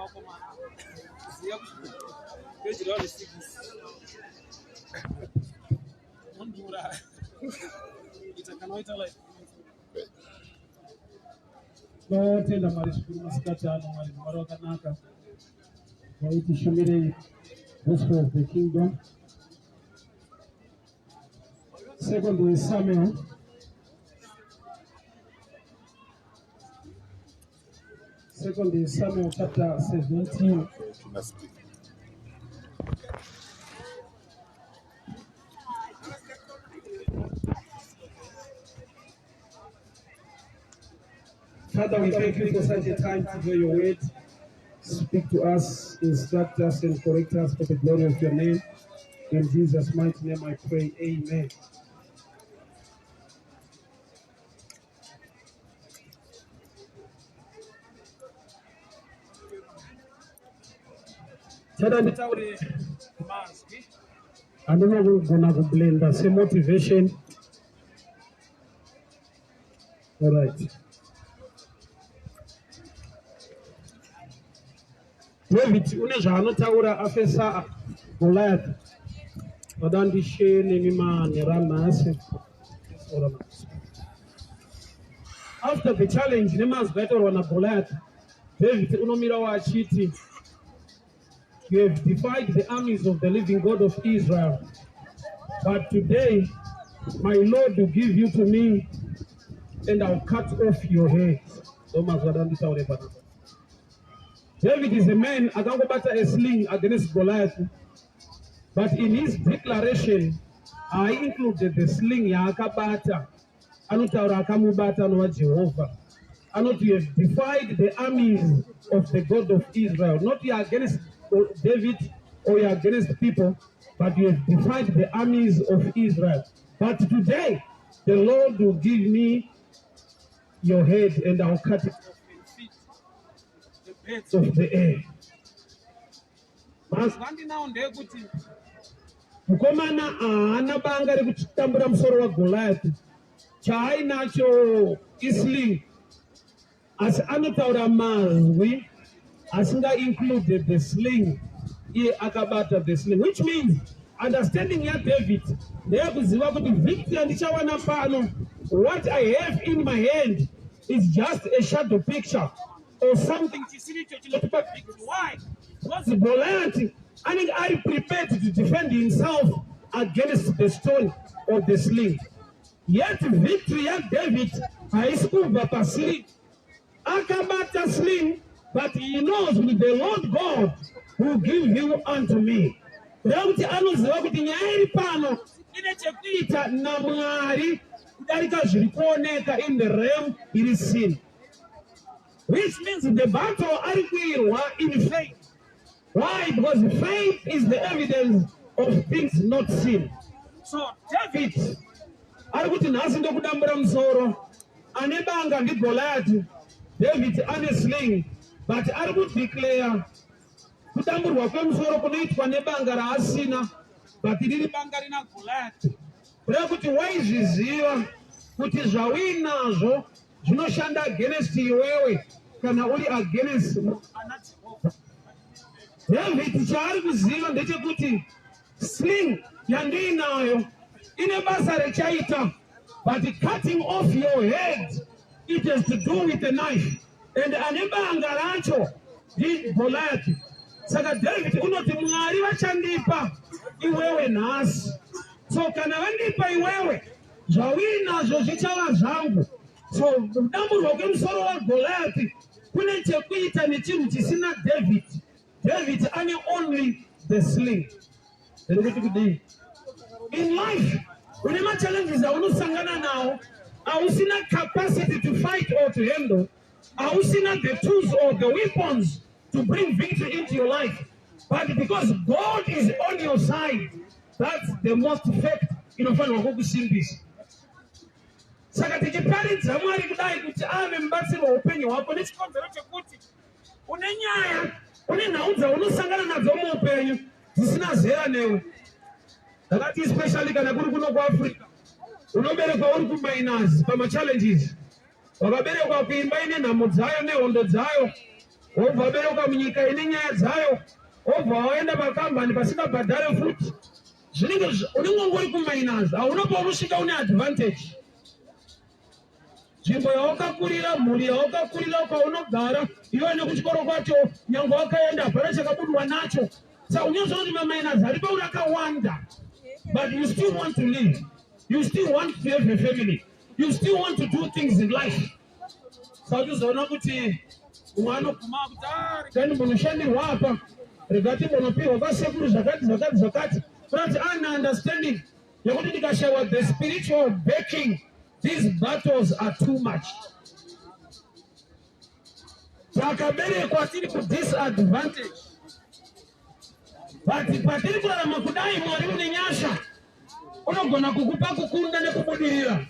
vakomana ziya kuti peji rawane 6 Unondiuraya. Ita kana waita like Tinotenda Mwari zvikuru masikati ano, Mwari Mwari wakanaka vaitishumire gospel of the kingdom. Second Samuel Second Samuel chapter 17. Father, we thank you for such a time to hear your word. Speak to us, instruct us, and correct us for the glory of your name. In Jesus' mighty name I pray. Amen. Chada nditaure mazwi handina kugona kublenda semotivation. Alright. David une zvaanotaura afesa Goliath. Vada ndishe nemi manhero anhasi. After the challenge nemazwi aitaurwa naGoliath, David unomirawo achiti You have defied the armies of the living God of Israel. But today, my Lord will give you to me and I'll cut off your head. Ndomazwi adanditaure panapa. David is a man akangobata a sling against Goliath, but in his declaration, I included the sling yaakabata. Anotaura akamubata anova Jehovha. Anoti you have defied the armies of the God of Israel. Not you are against David or you are against people, but you have defied the armies of Israel. But today, the Lord will give me your head and I'll cut it off and feed the birds of the air. Mazwi andinawo ndeyekuti Mukomana haana banga rekutambura musoro waGoliath, chaainacho isling, asi anotaura mazwi asinga include the sling, iye akabata the sling, which means understanding yaDavid ndeyekuziva kuti victory yandichawana pano, what I have in my hand is just a shadow picture or something chisiri icho chinotipa victory. Why? Because Goliath anenge ari prepared to defend himself against the stone or the sling. Yet victory yaDavid haisi kubva pasling. Akabata sling, but he knows with the Lord God will give you unto me. Kureva kuti anoziva kuti nyaya iri pano ine chekuita naMwari kudarika zviri kuoneka in the realm iri seen. Which means the battle ari kuirwa in faith. Why? Because faith is the evidence of things not seen. So David ari kuti nhasi ndokudambura musoro ane banga ndiGoliath. David ane sling but ari kudeclare kudamburwa kwemusoro kunoitwa nebanga raasina but riri banga rina Goliath. Kureva kuti waizviziva kuti zvauinazvo zvinoshanda against iwewe kana uri against ana Jehovha. David chaari kuziva ndechekuti sling yandiinayo ine basa rechaita but cutting off your head it has to do with a knife and ane banga racho ndiGoliath. Saka David unoti Mwari vachandipa iwewe nhasi, so kana vandipa iwewe zvauinazvo zvichava zvangu. So kudamburwa kwemusoro waGoliath kune chekuita nechinhu chisina David. David ane only the sling. Ndiri kuti kudii? In life une machallenges aunosangana nawo ausina capacity to fight or to handle, ausina the tools or the weapons to bring victory into your life. But because God is on your side, that's the most fact inofanirwa kukusimbisa. Saka tichiparidza Mwari kudai kuti ave mubatsiri weupenyu hwako nechikonzero chekuti une nyaya, une nhau dzaunosangana nadzo muupenyu dzisina zera newe. Ndakati especially kana kuri kuno kuAfrica, unoberekwa uri kuminus pamachallenges, wakaberekwa kuimba ine nhamo dzayo nehondo dzayo. Wobva waberekwa munyika ine nyaya dzayo, wobva waenda pakambani pasingabhadhare futi. Zvinenge unenge ungori kuminus, hauna paunosvika une advantage. Nzvimbo yawakakurira, mhuri yawakakurira, kwaunogara, iwe nekuchikoro kwacho, nyange wakaenda hapana chakabudwa nacho. Saka unozoona kuti maminus ari pauri akawanda, but you still want to live, you still want to have a family, you still want to do things in life. Saka uchizoona kuti umwe anoguma kuti ah, rega ndimbonoshandirwa apa, rega timbonopihwa kwasekuru zvakati zvakati zvakati, kunati ana understanding yekuti ndikashaiwa the spiritual backing, these battles are too much. Takaberekwa tiri kudisadvantage, but patiri kurarama kudai, Mwari une nyasha unogona kukupa kukunda nekubudirira.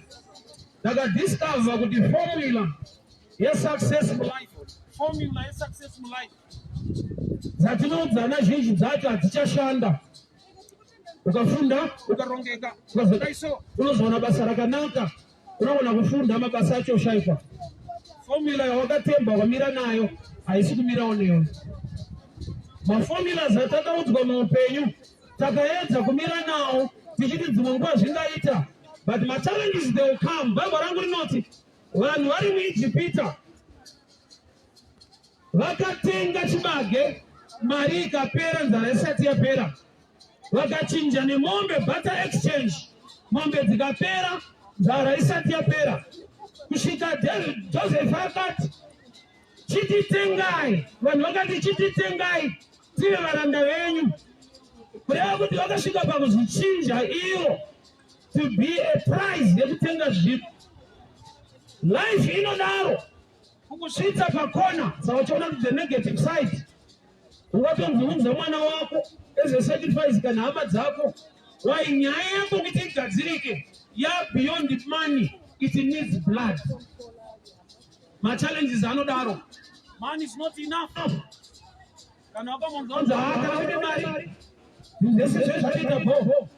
Ndakadiscover kuti formula yesuccess mulife, formula yesuccess mulife dzatinoudzana zhinji dzacho hadzichashanda. Ukafunda, ukarongeka, ukazodai so, unozowana basa rakanaka. Unogona kufunda mabasa acho oshaikwa. Formula yawakatemba wakamira nayo haisi kumirawo newe. Maformulas atakaudzwa muupenyu takaedza kumira nawo tichiti dzimwe nguva zvingaita, but machallenges they will come. Bible rangu rinoti vanhu vari muIjipita vakatenga chibage, mari ikapera, nzara isati yapera, vakachinja nemombe, barter exchange, mombe dzikapera, nzara isati yapera, kusvika Joseph akati chititengai. Vanhu vakati chititengai tive varanda venyu, kureva kuti vakasvika pakuzvichinja ivo to be a prize yekutenga zvinhu. Life inodaro kukusvitsa pakona, saka uchiona kuti the negative side, ungatonziunza mwana wako as a sacrifice kana hama dzako. Why? Nyaya yako kuti igadzirike ya beyond money, it needs blood. Machallenges anodaro, money is not enough. Kana wakamonzonza kana une mari zvese zvezvatoita bho.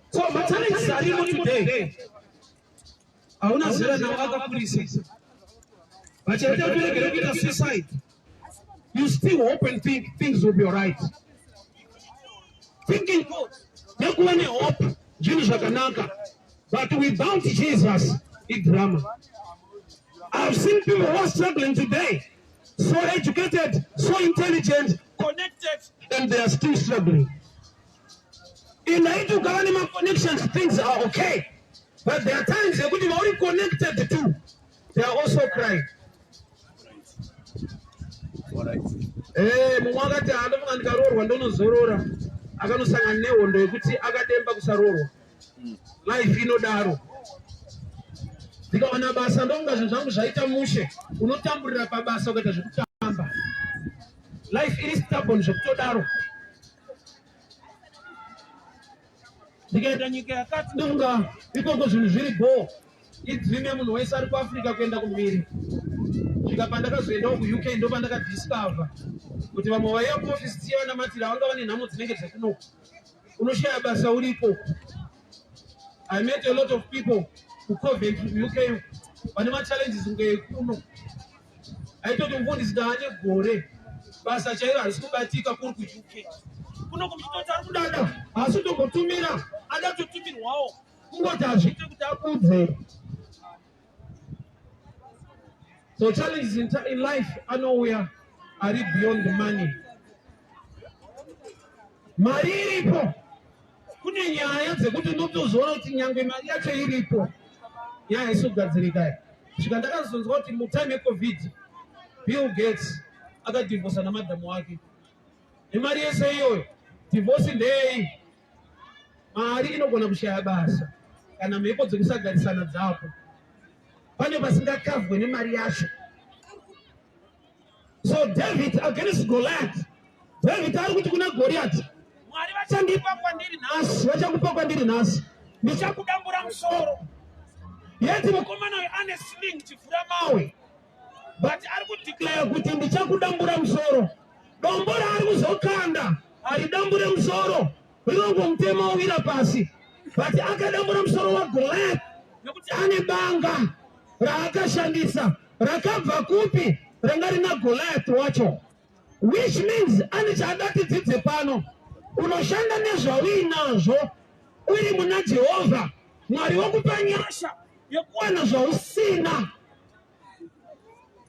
So machallenges arimo today hauna zera nawo, akakurisa vachaita kuti uregere kuita suicide. You still hope and think things will be alright. Thinking good nekuva nehope zvinhu zvakanaka, but without Jesus idrama. I've seen people who are struggling today, so educated, so intelligent, connected, and they are still struggling. Indaiti ukava nemaconnections things are okay, but there are times yekuti vauri connected to, they are also crying. Mumwe akati andofunga ndikaroorwa ndonozorora, akanosangana nehondo yekuti akademba kusaroorwa. Life inodaro. Ndikawana basa ndonga zvinhu zvangu zvaita mushe, unotamburira pabasa ukaita zvekutamba. Life iri stubborn zvekutodaro. Ndikaenda nyika yakati ndonga ikoko zvinhu zviri bho. Idream yemunhu wese ari kuAfrica kuenda kumhiri. Svika pandakazoendawo kuUK, ndopandakadiscover kuti vamwe vaiya kuofisi tsiye vanamatira vanga vane nhamo dzinenge dzekunoku. Unoshaya basa uripo. I met a lot of people kuCoventry, UK, vane machallenges kunge ekuno. Aitoti mufundisi, ndaane gore, basa chairo harisi kubatika kuri kuUK. Kuno kumuchitoti ari kudada, haasi kutombotumira, ada kutotumirwawo, kungoti hazviite kuti akudze. So challenges in life anouya ari beyond money. Mari iripo, kune nyaya dzekuti unotozoona kuti nyangwe mari yacho iripo, nyaya haisi kugadzirika. Svika ndakazonzwa kuti mutime yeCovid Bill Gates akadhivhosa namadhamu wake nemari yese iyoyo. Divorce ndeyei? Mari inogona kushaya basa kana mhepo dzekusagarisana dzapo, pane pasingakavhwe nemari yacho. So David against Goliath, David ari kuti kuna Goliath, Mwari vachandipa kwandiri nhasi, vachakupa kwandiri nhasi, ndichakudambura musoro. Yeti mukomana uyu ane sling, chivhura mawe, but ari kudeclare kuti ndichakudambura musoro. Dombo raari kuzokanda haridambure musoro, rinongomutema owira pasi, but akadambura musoro waGoliath nekuti ane banga. Raakashandisa rakabva kupi? Ranga rina Goliath wacho, which means ane chaada tidzidze pano. Unoshanda nezvauinazvo uri muna Jehovha Mwari wokupa nyasha yekuwana zvausina.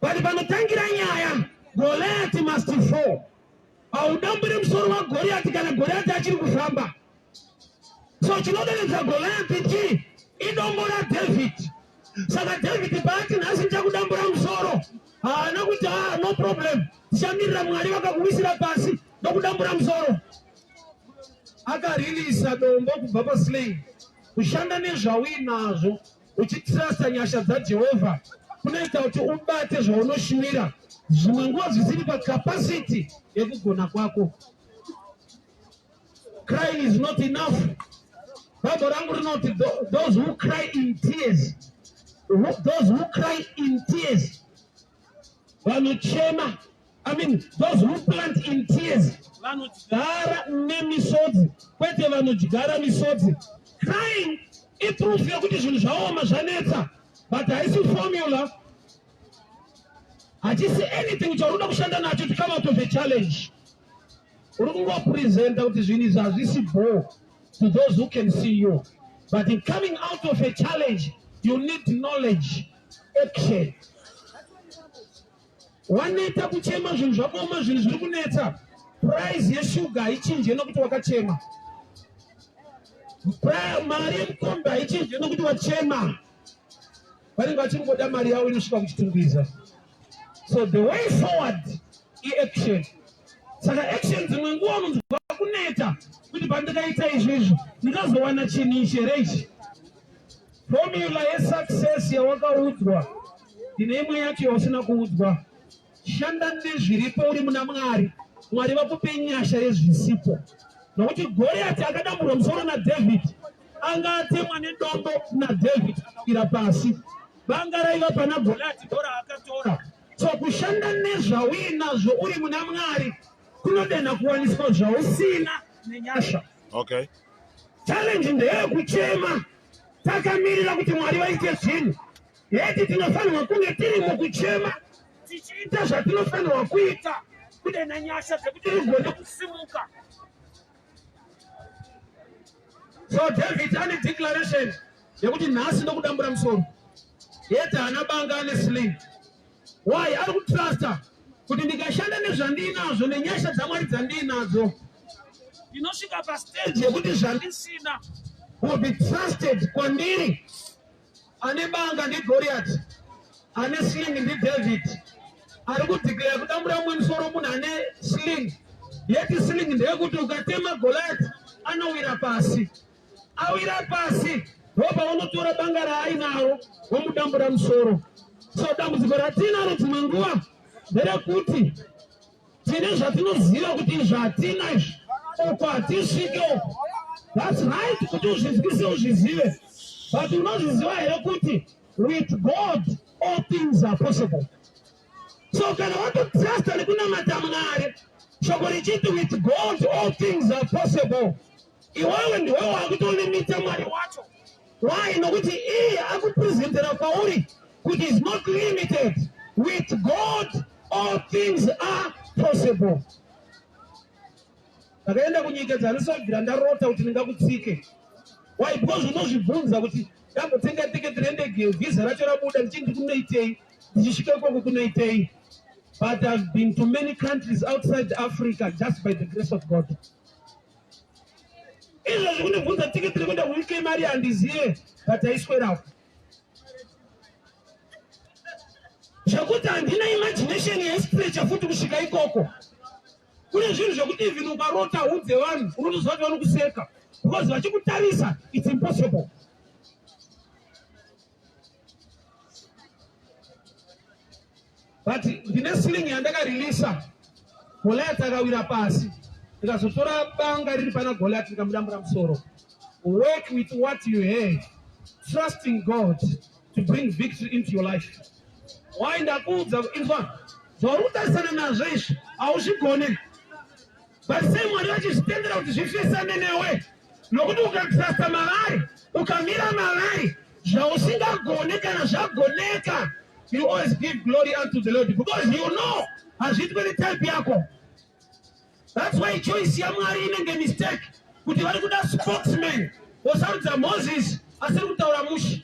But panotangira nyaya, Goliath must fall. Haudambure musoro waGoriati kana Goriati achiri kufamba. So chinoderedza Goliath chii? Idombo raDavid. Saka David paati nhasi ndichakudambura musoro, haana kuti ah, no problem, tichamirira Mwari vakakuwisira pasi ndokudambura musoro. Akarilisa dombo kubva pasling. Kushanda nezvauinazvo uchitrasta nyasha dzaJehovha kunoita kuti ubate zvaunoshuvira, zvimwe nguva zvisiri pacapacity yekugona kwako. Crying is not enough. Bible rangu rinoti those who cry in tears, those who cry in tears, vanochema, I mean those who plant in tears, vanodyara nemisodzi, kwete vanodyara misodzi. Crying iproof yekuti zvinhu zvaoma, zvanetsa, but haisi formula, hachisi anything chaunoda kushanda nacho to come out of a challenge. Uri kungopresenta kuti zvinhu izvi hazvisi bho to those who can see you, but in coming out of a challenge you need knowledge, action. Waneta kuchema, zvinhu zvakaoma, zvinhu zviri kunetsa. Price yeshuga haichinje nokuti wakachema. Mari yemukombe haichinje nokuti wachema. Vanenge vachingoda mari yavo inosvika kuChitungwiza. So the way forward iaction. Saka action dzimwe nguva unonzwa kuneta kuti pandikaita izvi izvi ndingazowana chinhu ichi here ichi. Formula yesuccess yawakaudzwa ndine imwe yacho yausina kuudzwa. Shanda nezviripo uri muna Mwari, Mwari vakupe nyasha yezvisipo. Nokuti Goriati akadamburwa musoro naDavid, anga atemwa nedombo naDavid akawira pasi. Banga raiva pana Goliati ndoraakatora. So kushanda nezvauinazvo uri muna Mwari kunodenha kuwaniswa zvausina nenyasha. Okay. Challenge ndeyekuchema takamirira kuti Mwari vaite zvinhu. Yeti tinofanirwa kunge tiri mukuchema tichiita zvatinofanirwa kuita kudenha nyasha dzekuti rigone kusimuka. So David ane declaration yekuti nhasi ndokudambura musoro. Yeti haana banga, ane sling. Why? Ari kutrusta kuti ndikashanda nezvandiinazvo nenyasha dzaMwari dzandiinadzo, ndinosvika pastage yekuti zvandisina will be trusted kwandiri. Ane banga ndiGoriath, ane sling ndiDavid. Ari kudeclare kudambura mumwe musoro munhu ane sling. Yeti sling ndeyekuti ukatema Goliath anowira pasi. Awira pasi ndopaunotora banga raainaro womudambura musoro. So dambudziko ratinaro dzimwe nguva nderekuti tine zvatinoziva kuti izvi hatina izvi, uko hatisvike uko. That's right kuti uzvinzwise, uzvizive, but unozviziva here kuti with God all things are possible? So kana watotrusta nekunamata Mwari, shoko richiti with God all things are possible, iwewe ndiwe wakutolimita Mwari wacho. Why? Nokuti iye akupresentera kwauri kuti is not limited. With God all things are possible. Ndakaenda kunyika dzandisabvira ndarota kuti ndingakutsike. Why? Because unozvibvunza kuti ndambotenga tiketi rendege, visa racho rabuda, ndichiti ndikunoitei, ndichisvika ikoko kunoitei? But I've been to many countries outside Africa just by the grace of God. Izvozvi kundibvunza tiketi rekuenda kuUK mari handizive, but aiswerapo zvekuti handina imagination yaistrecha futi kusvika ikoko. Kune zvinhu zvekuti even ukarota udze vanhu unotoziva kuti vanokuseka because vachikutarisa it's impossible. But ndine sling yandakareleasa, Goliath akawira pasi, ndikazotora banga riri pana Goliath ndikamudambura musoro. Work with what you have, trusting God to bring victory into your life. Why? Ndakuudza, inzwa, zvauri kutarisana nazvo izvi hauzvigone, but sei Mwari vachizvitendera kuti zvifesane newe? Nokuti ukatrusta mavari, ukamira mavari. Zvausingagone kana zvagoneka, you always give glory unto the Lord because you know hazviitwe netype yako. That's why choice yaMwari inenge mistake kuti vari kuda spokesman vosarudza Moses asiri kutaura mushe.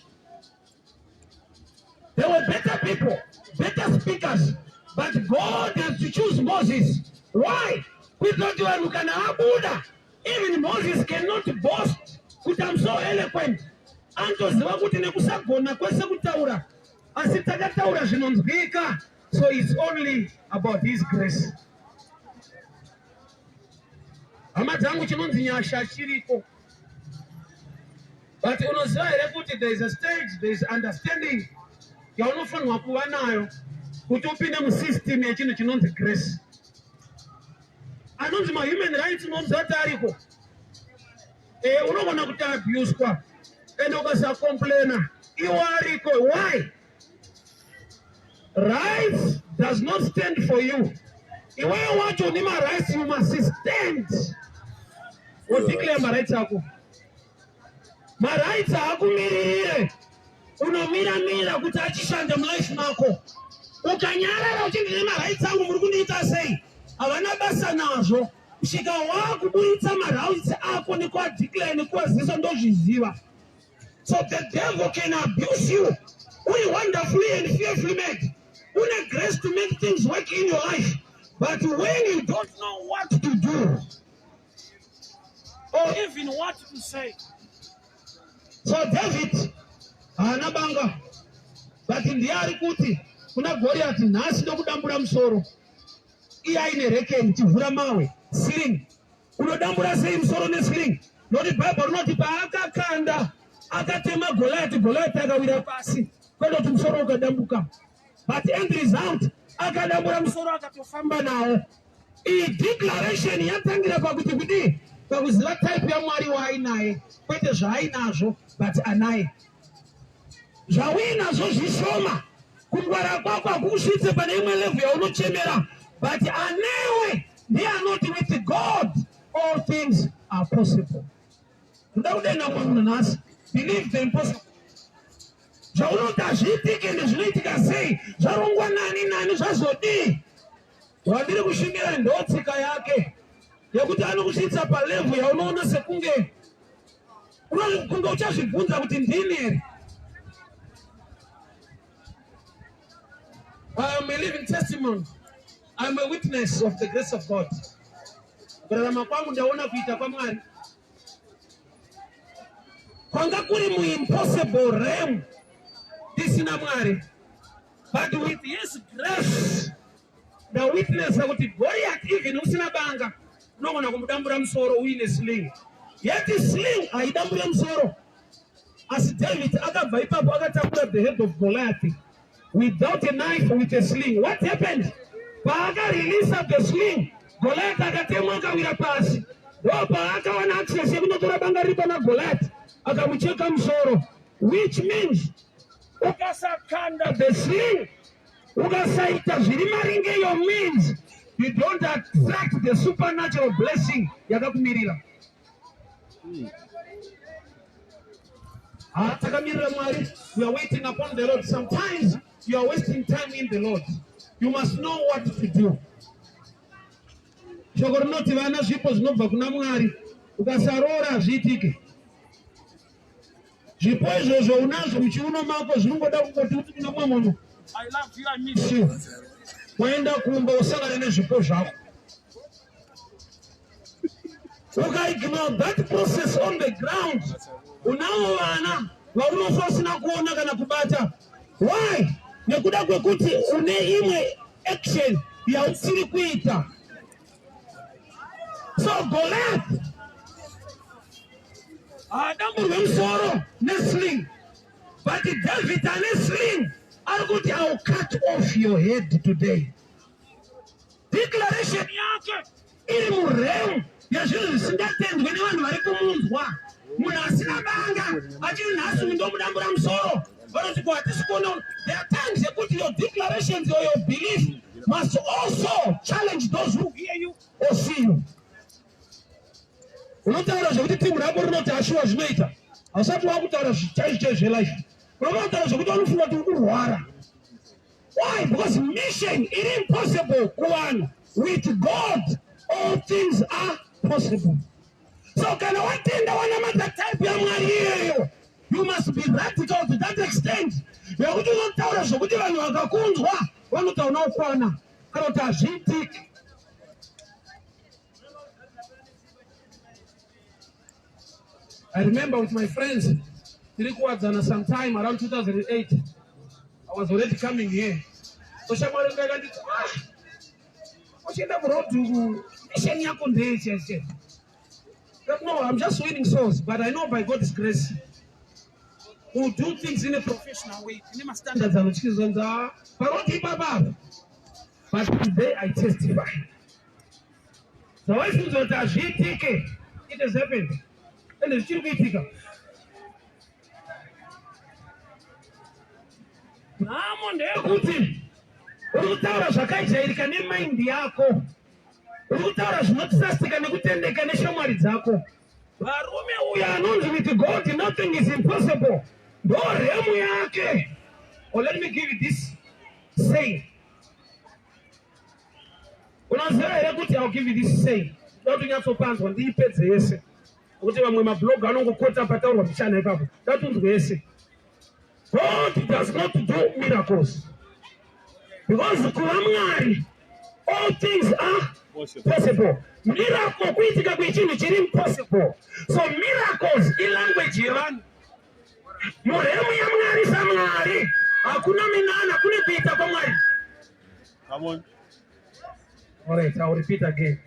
There were better people, better speakers, but God has to choose Moses. Why? Kuitira kuti vanhu kana vabuda, even Moses cannot boast kuti I'm so eloquent. Anotoziva kuti nekusagona kwese kutaura, asi takataura zvinonzwika. So it's only about his grace. Hama dzangu, chinonzi nyasha chiriko. But unoziva here kuti there is a stage, there is understanding yaunofanirwa kuva nayo kuti upinde musystem yechinhu chinonzi grace. Anonzi mahuman rights unoziva kuti ariko. Unogona kuti abuswa and ukasacomplaina iwo ariko. Why? Rights does not stand for you. Iwewe wacho une marights, you must stand. Udeclare marights ako. Marights haakumiririre. Unomira-mira kuti achishanda mulife mako. Ukanyarara uchiti ndine marights angu muri kundiita sei? Havana basa nazvo. Kusvika wakuburitsa marights ako nekuadeclare nekuazivisa ndozviziva. So the devil can abuse you. Uri wonderfully and fearfully made. Une grace to make things work in your life. But when you don't know what to do or even what to say. So David haana banga, but ndiye ari kuti kuna Goliath, nhasi ndokudambura musoro. Iye aine rekeni, chivhura mawe, sling. Unodambura sei musoro nesling? Nokuti Bhaibheri rinoti paakakanda akatema Goliath, Goliath akawira pasi, kwete kuti musoro ukadambuka. But end result akadambura musoro akatofamba nawo. Iyi declaration yatangira pakuti kudii? Pakuziva type yaMwari waainaye, kwete zvaainazvo, but anaye. Zvauinazvo zvishoma, kungwara kwako hakukusvitse pane imwe level yaunochemera, but anewe ndiye anoti with God all things are possible. Ndoda kudenga munhu nhasi, believe the impossible. Zvaunoti hazviitiki ende zvinoitika sei? Zvarongwa nani nani zvazodii? Wandiri kushumira ndo tsika yake yekuti anokusvitsa palevel yaunoona sekunge kunge uchazvibvunza kuti ndini here. I am a living testimony. I am a witness of the grace of God. Kurarama kwangu ndaona kuita kwaMwari kwanga kuri muimpossible realm ndisina Mwari, but with his grace ndawitnessa kuti Goliath even usina banga unogona kumudambura musoro uine sling. Yet sling haidambure musoro, asi David akabva ipapo akatambura the head of Goliath without a knife, with a sling. What happened? Paakareleasa the sling, Goliath akatemwa akawira pasi. Ndo paakawana access yekunotora banga riri pana Goliath akamucheka musoro, which means ukasakanda the sling, ukasaita zviri maringe your means, you don't attract the supernatural blessing yakakumirira. Ah, takamirira Mwari. We are waiting upon the Lord. Sometimes you are wasting time in the Lord. You must know what to do. Shoko rinoti vana zvipo zvinobva kuna Mwari, ukasaroora hazviitike. Zvipo izvozvo unazvo muchiuno mako, zvinongoda kungoti uti kuna mumwe munhu, I love you, I miss you. Waenda kumba usangane nezvipo zvako. Ukaignore that process on the ground, unavo vana vaunofa usina kuona kana kubata. Why? Nekuda kwekuti une imwe action yausiri kuita. So Goliath haadamburwe musoro nesling, but David ane sling ari kuti, "I will cut off your head today." Declaration yake iri murealm yezvinhu zvisingatendwe nevanhu vari kumunzwa. Munhu asina banga achiri nhasi ndomudambura musoro, vanoti ko hatisi kuona. There are times yekuti your declarations or your belief must also challenge those who hear you or see you. Unotaura zvekuti timu rako rinoti ashuwa zvinoita, hausati wakutaura chaizvo chaizvo zvelife. Vanotaura zvekuti vanofunga kuti uri kurwara. Why? Because mission iri impossible kuvanhu. With God all things are possible. So kana watenda wanamata type yaMwari iyeyo, you must be radical to that extent yekuti unotaura zvokuti vanhu vakakunzwa vanoti hauna kukwana kana kuti hazviitiki. I remember with my friends, tiri kuwadzana sometime around 2008. I was already coming here. So shamwari yangu yakanditi, ah, uchienda kuroad uku, mission yako ndeye chete. But no, I'm just winning souls, but I know by God's grace, we'll do things in a professional way. Tine mastandards anotyizonza parodi ipapa. But today I testify. Zvawaifunza kuti hazviitike, it has happened. Ende zvichiri kuitika. Nhamo ndeyekuti uri kutaura zvakaijairika nemaindi yako, uri kutaura zvinotisasika nekutendeka neshamwari dzako. Varume, uyo anonzi with God nothing is impossible ndo remu yake. Oh, let me give you this saying. Unoziva here kuti I'll give you this saying. Ndoda kuti unyatsopanzwa ndiipedze yese. Nokuti vamwe mablog anongokota pataurwa mbichana ipapo. Ndoda kuti unzwe yese. God does not do miracles. Because kuva Mwari all things are possible. Miracle kuitika kwechinhu chiri impossible. So miracles ilanguage yevanhu. Muremu yaMwari saMwari hakuna minana kune kuita kwaMwari. Come on. All right, I'll repeat again.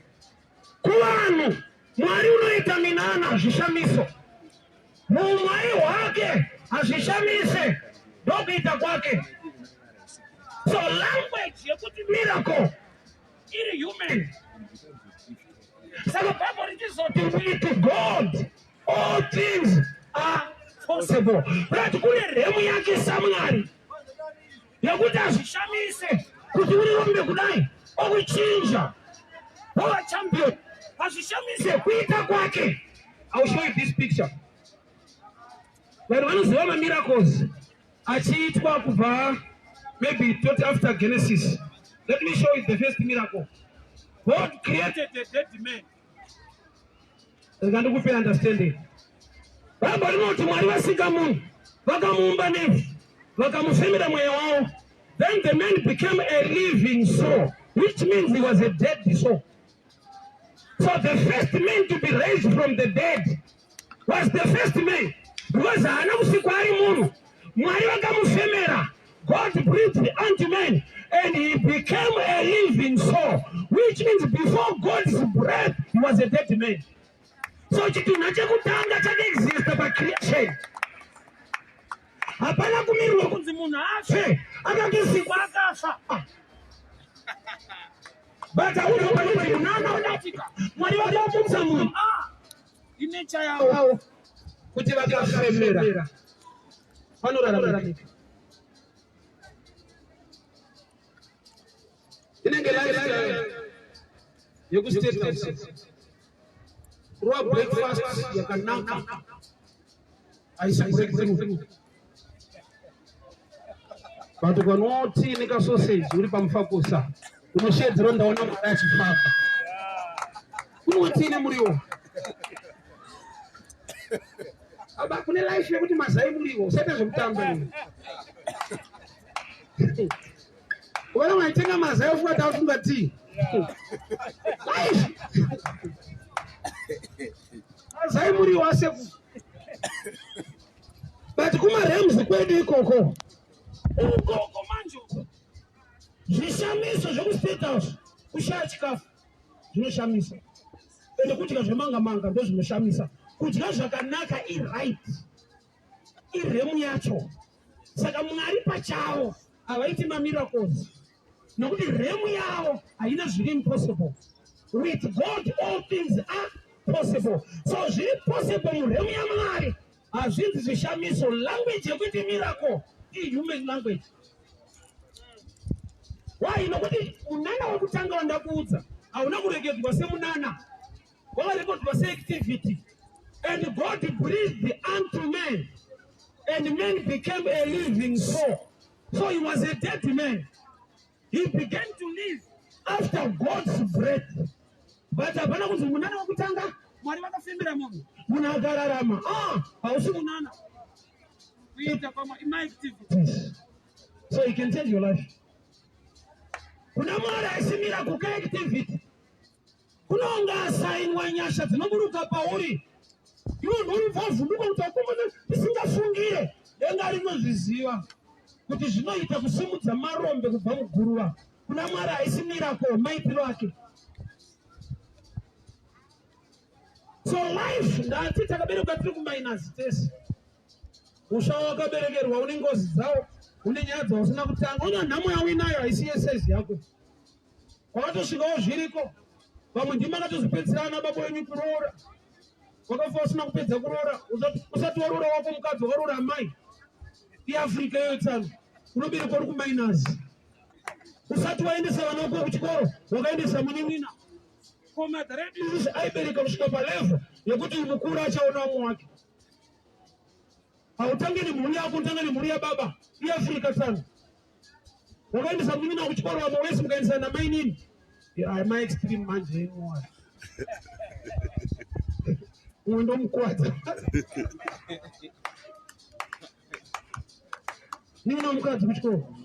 Kuvanhu Mwari unoita minana zvishamiso. Muumwari hwake hazvishamise ndokuita kwake. So language yekuti miracle iri human. Saka Bible richizoti with God all things are possible. Right, kune remu yake saMwari yekuti hazvishamise kuti uri rombe kudai okuchinja wova champion hazvishamise kuita kwake. I will show you this picture. Vanhu vanoziva mamiracles achiitwa kubva maybe tot after Genesis. Let me show you the first miracle. God created a dead man. Rega ndikupe understanding. Bhaibheri rinoti Mwari vasika munhu, vakamuumba nevhu, vakamufemera mweya wavo. Then the man became a living soul, which means he was a dead soul. So the first man to be raised from the dead was the first man because haana kusikwa ari munhu. Mwari vakamufemera. God breathed unto man and he became a living soul, which means before God's breath he was a dead man. So chitunha chekutanga chakaexista pacreation. Hapana kumirirwa kunzi munhu afe, akatosikwa akafa. But hauna panonzi munana unoitika. Mwari vakamutsa munhu. Inecha yavo kuti vakafemera panoraramika. Inenge lifestyle yekustate house. Kurova breakfast yakanaka haisi breakthrough. But ukanwa tea nekasausage uri pamufakosa unoshedzera ndaona mwari achifamba. Kunwa tea nemuriwo. Aba kune life yekuti mazai muriwo usaita zvekutamba iwe. Ukaona waitenga mazai ofunga kuti afunga tea. Life. Mazai muriwo aseku. But kumarems kwedu ikoko ukoko manje uko zvishamiso zvekustate house kushaya chikafu zvinoshamisa ende kudya zvemanga manga ndozvinoshamisa kudya zvakanaka iright iremu yacho saka Mwari pachavo havaiti mamiracles nokuti remu yavo haina zviri impossible. With God all things are possible. So zviri possible muremu yaMwari hazvinzi zvishamiso. Language yekuti miracle ihuman language. Why? Nokuti munana wekutanga wandakuudza hauna kuregedzwa semunana, wakarekodwa seactivity and God breathed unto man. And man became a living soul. So he was a dead man. He began to live after God's breath. But hapana kunzi munana wekutanga Mwari vakafembera munhu. Munhu akararama. Ah, hausi munana. Kuita kwamwe imaactivities. So he can change your life. Kuna Mwari aisimira kuka activity. Kunonga asainwa nyasha dzinoburuka pauri. Iwe unobva wavhunduka kuti akomana tisingafungire. Denga rinozviziva kuti zvinoita kusimudza marombe kubva muguruva. Kuna Mwari haisi miracle, maitiro ake. So life ndati takaberekwa tiri kuminus tese. Usha wakaberekerwa une ngozi dzawo, une nyaya dzausina kutanga. Una nhamo yauinayo haisi yesaizi yako. Kwakatosvikawo zviriko. Vamwe ndimi makatozopedzisira ana baba wenyu kuroora. Wakafa usina kupedza kuroora, usati waroora wako mukadzi wakaroora amai. IAfrica iyoyo tsano. Unoberekwa uri kuminus. Usati waendesa vana vako kuchikoro, wakaendesa munin'ina. Ko madhara edu isusu aibereka kusvika palevel yekuti mukuru achaona umwe wake. Hautange nemhuri yako, unotange nemhuri yababa. IAfrica tsano. Wakaendesa munin'ina kuchikoro vamwe wese mukaendesa namainini. Yeah, my extreme manje anymore. Uyu ndomukwadza. Nina mukadzi kuchikoro.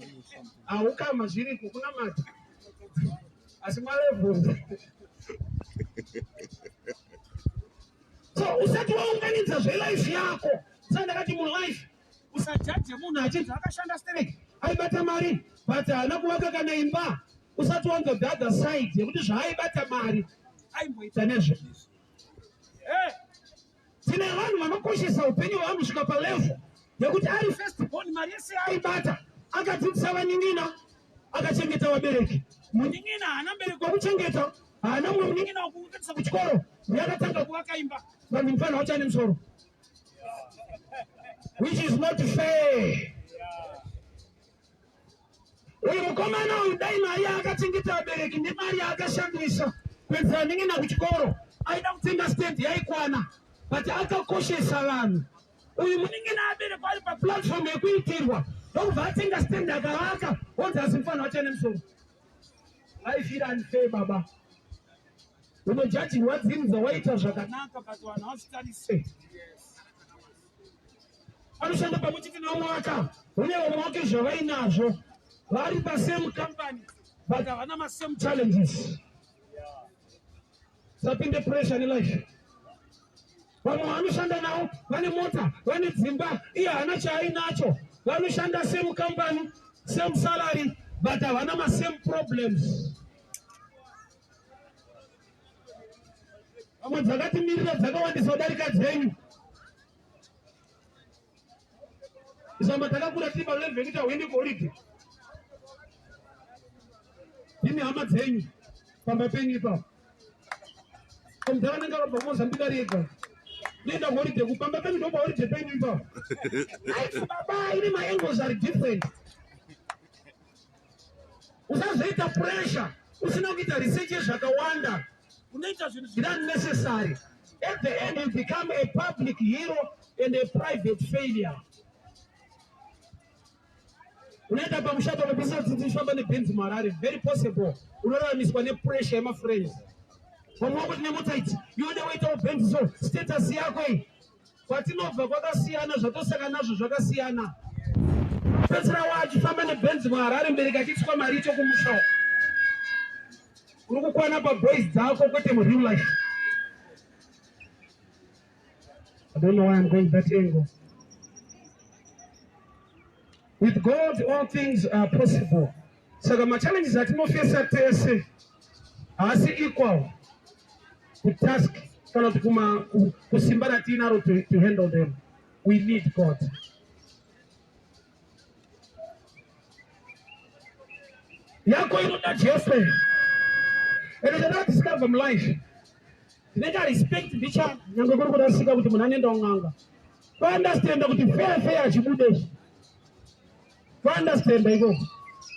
Haukama zviriko kunamata. Asi malevels. So usati waunganidza zvelife yako. Saka ndakati mulife usajaje munhu achinzi akashanda stereki aibata mari but haana kuvaka kana imba. Usati wanzwa the other side yekuti zvaaibata mari aimboita nezve. Hey. Tine vanhu vanokoshesa upenyu hwevanhu kusvika palevel yekuti ari first born mari yese aibata akadzidzisa vanin'ina akachengeta vabereki. Munin'ina haana mubereki wekuchengeta, haana mumwe munin'ina wekuendesa kuchikoro, ndiye akatanga kuvaka imba. Vanhu mufana wacho ane musoro, which is not fair. Uyu mukomana uyu dai mari yaakachengeta vabereki nemari yaakashandisa kuendesa vanin'ina kuchikoro aida kutenga stand yaikwana, but akakoshesa vanhu. Uyu munin'ina aberekwa ari paplatform yekuitirwa ndokubva atenga stand akavaka, onzi asi mufana wacho ane musoro. Life iri unfair baba. Unojajirwa dzinza waita zvakanaka but vanhu havazvitarise. Anoshanda pamwe chete nevamwe vaka une vamwe vake zvavainazvo vari pasame company but havana masame challenges. Sapinde pressure nelife. Vamwe vanoshanda navo vane mota, vane dzimba, iye haana chaainacho. Vanoshanda same company, same salary, but havana masame problems. Vamwe dzakatimirira dzakawandisa kudarika dzenyu. Isamba takakura tiri palevel yekuti hauendi kuholiday. Ndimi hama dzenyu pamba penyu ipapo. Mudhara anenge akabva kuMozambique ari ega. Nenda kuholiday kupamba penyu ndo paholiday penyu ipapo. Life baba ine maangles are different. Usazoita pressure usina kuita research yezvakawanda. Unoita zvinhu zviri unnecessary. At the end you become a public hero and a private failure. Unoenda pamusha panopisa tsitsi uchifamba nebhenzi muHarare, very possible unoraramiswa nepressure yemafriends. Vamwe vako tine mota idzi, iwe ude waitawo bhenzi so status yako iyi. Kwatinobva kwakasiyana, zvatosaka nazvo zvakasiyana. Pedzera wachifamba nebhenzi muHarare, mubereki achiiswa mari icho kumusha. Uri kukwana paboys dzako kwete mureal life. I don't know why I'm going that angle. With God all things are possible. Saka machallenges atinofesa tese haasi equal kutask kana kuti kusimba ratiinaro to handle them. We need God. Yako inoda Jesu. Ende chandakadiscover mulife ndinoita respect ndicha nyange kuri kurasika kuti munhu anoenda kun'anga. Kuunderstanda kuti fair fair achibude izvi. Kuunderstanda ikoko.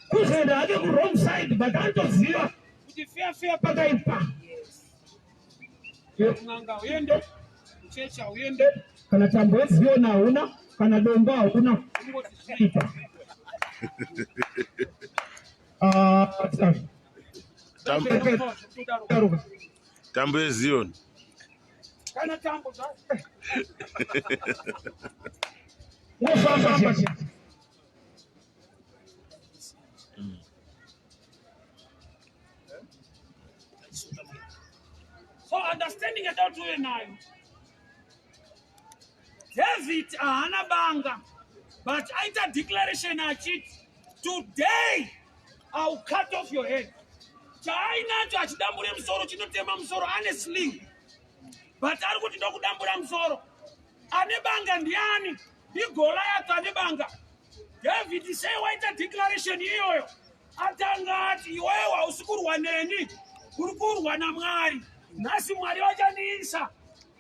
Kuzoenda hake ku wrong side but anotoziva kuti fair fair pakaipa. Kun'anga uende, kuchechi hauende. Kana tambo yeZion hauna, kana dombo hauna, ungoti zvinoita. Ah, Tambo yeZion. Kana tambo zvayo. Wofamba chete. So understanding yatauti uve nayo. David ahana banga but aita declaration achiti today I'll cut off your head. Chaainacho achidambure musoro chinotema musoro ane sling but ari kuti ndokudambura musoro. Ane banga ndiani? NdiGoliath ane banga. David sei waita declaration iyoyo? Atanga ati iwewe hausi kurwa neni, uri kurwa naMwari. Nhasi Mwari vachandiisa,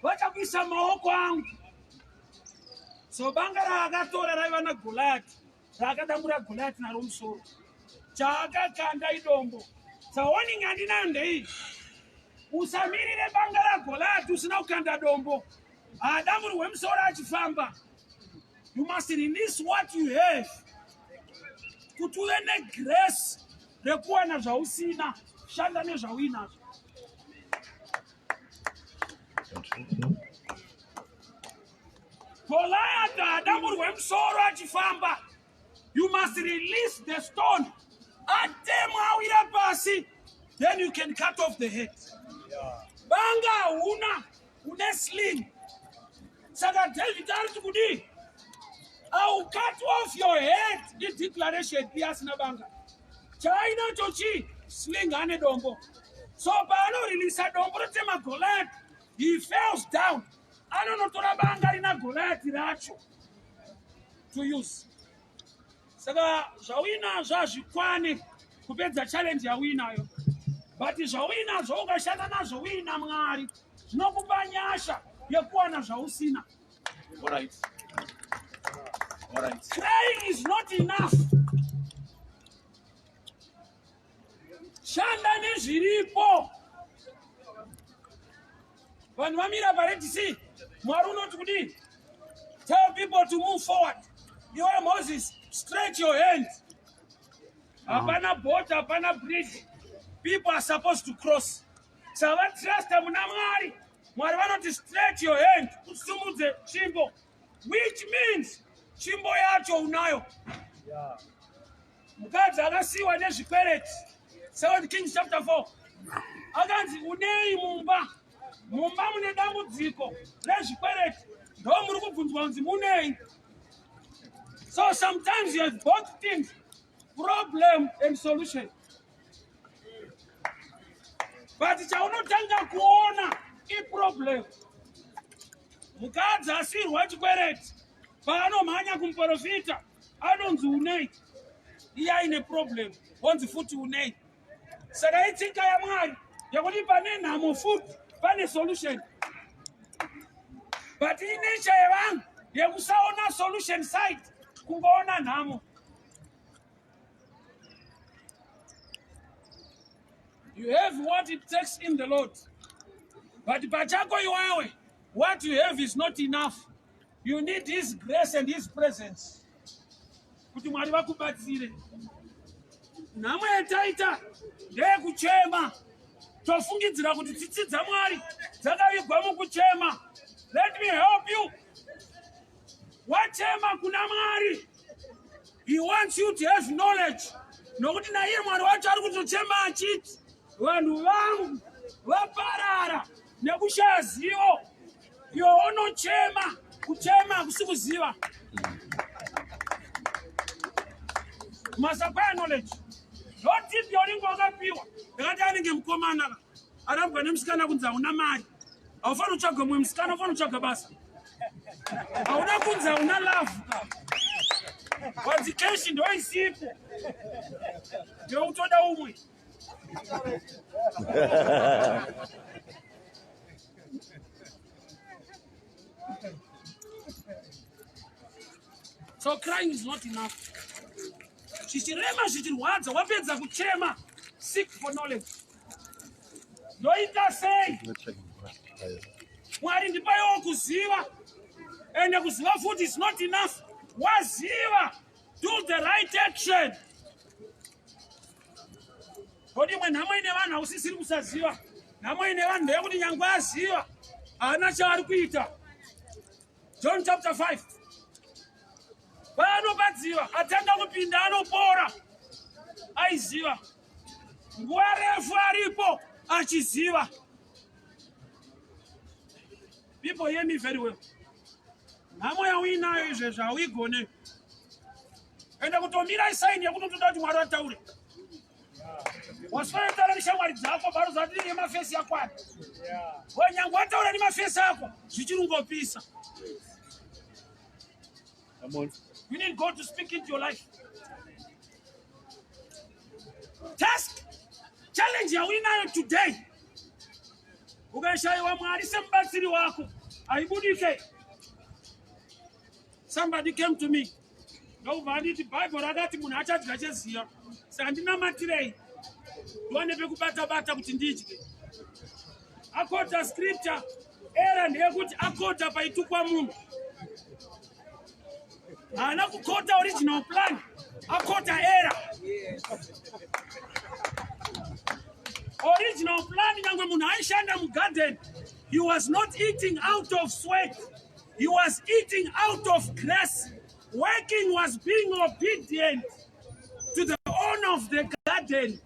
vachakuisa maoko angu. So banga raakatora raiva naGoliath, raakadambura Goliath naro musoro. Chaakakanda idombo. Sawarning yandinayo ndeiyi, usamirire banga raGoliath usina kukanda dombo. Haadamburwe musoro achifamba. You must release what you have kuti uve negrace rekuwana zvausina. Shanda nezvauinazvo. Goliath haadamburwe musoro achifamba. You must release the stone. Atemwa awira pasi, then you can cut off the head. Banga hauna, une sling. Saka David ari kuti kudii? I will cut off your head. Ideclaration iye asina banga. Chaainacho chii? Sling ane dombo. So paanorilisa dombo rotema Goliath, he falls down. Anonotora banga rina Goliath racho to use. Saka zvauinazvo hazvikwane kupedza challenge yauinayo, but zvauinazvo ukashanda nazvo uina Mwari zvinokupa nyasha yekuwana zvausina. All right. All right. Crying is not enough. Shanda nezviripo. Vanhu vamira paRed Sea. Mwari unoti kudii? Tell people to move forward. Iwe Moses, stretch your hand. Hapana boat, hapana bridge. People are supposed to cross. Saka vatrusta muna Mwari. Mwari vanoti stretch your hand, usumudze tsvimbo, which means tsvimbo yacho unayo. Mukadzi akasiyiwa nezvikwereti, 2 Kings chapter 4, akanzi unei mumba? Mumba mune dambudziko rezvikwereti, ndo muri kubvunzwa kunzi munei. So sometimes you have both things, problem and solution. But chaunotanga kuona iproblem. Mukadzi asirwa chikwereti paanomhanya kumuprofita anonzi unei, iye aine problem onzi futi unei. Saka itsika yaMwari yekuti pane nhamo futi pane solution, but inature yevanhu yekusaona solution side, kungoona nhamo. You have what it takes in the Lord. But pachako iwewe, what you have is not enough. You need his grace and his presence. Kuti Mwari vakubatsire. Nhamo yataita ndeyekuchema. Tofungidzira kuti tsitsi dzaMwari dzakavigwa mukuchema. Let me help you. Wachema kuna Mwari. He wants you to have knowledge. Nokuti naiye Mwari wacho ari kutochema achiti vanhu vangu vaparara nekushaya zivo. Iwe unochema, kuchema hakusi kuziva. Must acquire knowledge. Ndotip yaunenge wakapiwa. Ndakati anenge mukomana arambwa nemusikana kunzi hauna mari. Haufaniri kutsvaga mumwe musikana, ufanira kutsvaga basa. Hauna kunzi hauna love ka. Wanzi cash ndoisipo. Ndeutoda umwe. So crying is not enough. Zvichirema zvichirwadza, wapedza kuchema, seek for knowledge. Ndoita sei? Mwari ndipaiwo kuziva. Ende kuziva futi is not enough. Waziva, do the right action. Kodi imwe nhamo ine vanhu hausisiri kusaziva. Nhamo ine vanhu ndeyekuti nyangwe aziva haana chaari kuita. John chapter 5. Paanopadziva atanga kupinda anopora. Aiziva. Nguva refu aripo achiziva. People hear me very well. Nhamo yauinayo izvezvi hauigone. Enda kutomira isaini yekuti utoda kuti Mwari ataure. Waswera taura neshamwari dzako baro zvatiri yemafesi yakwana. Wanyange wataura nemafesi ako zvichiri kungopisa. Come on. You need God to speak into your life. Task challenge yauinayo today. Ukashayiwa Mwari semubatsiri wako haibudike. Somebody came to me ndokubva anditi Bible rakati munhu achadya cheziya, saka ndinamatirei ndiwane pekubata bata kuti ndidye. Akota scripture era ndeyekuti akota paitukwa munhu, haana kukota original plan, akota era. Original plan, nyangwe munhu aishanda mugarden, he was not eating out of sweat, he was eating out of grace. Working was being obedient to the owner of the garden.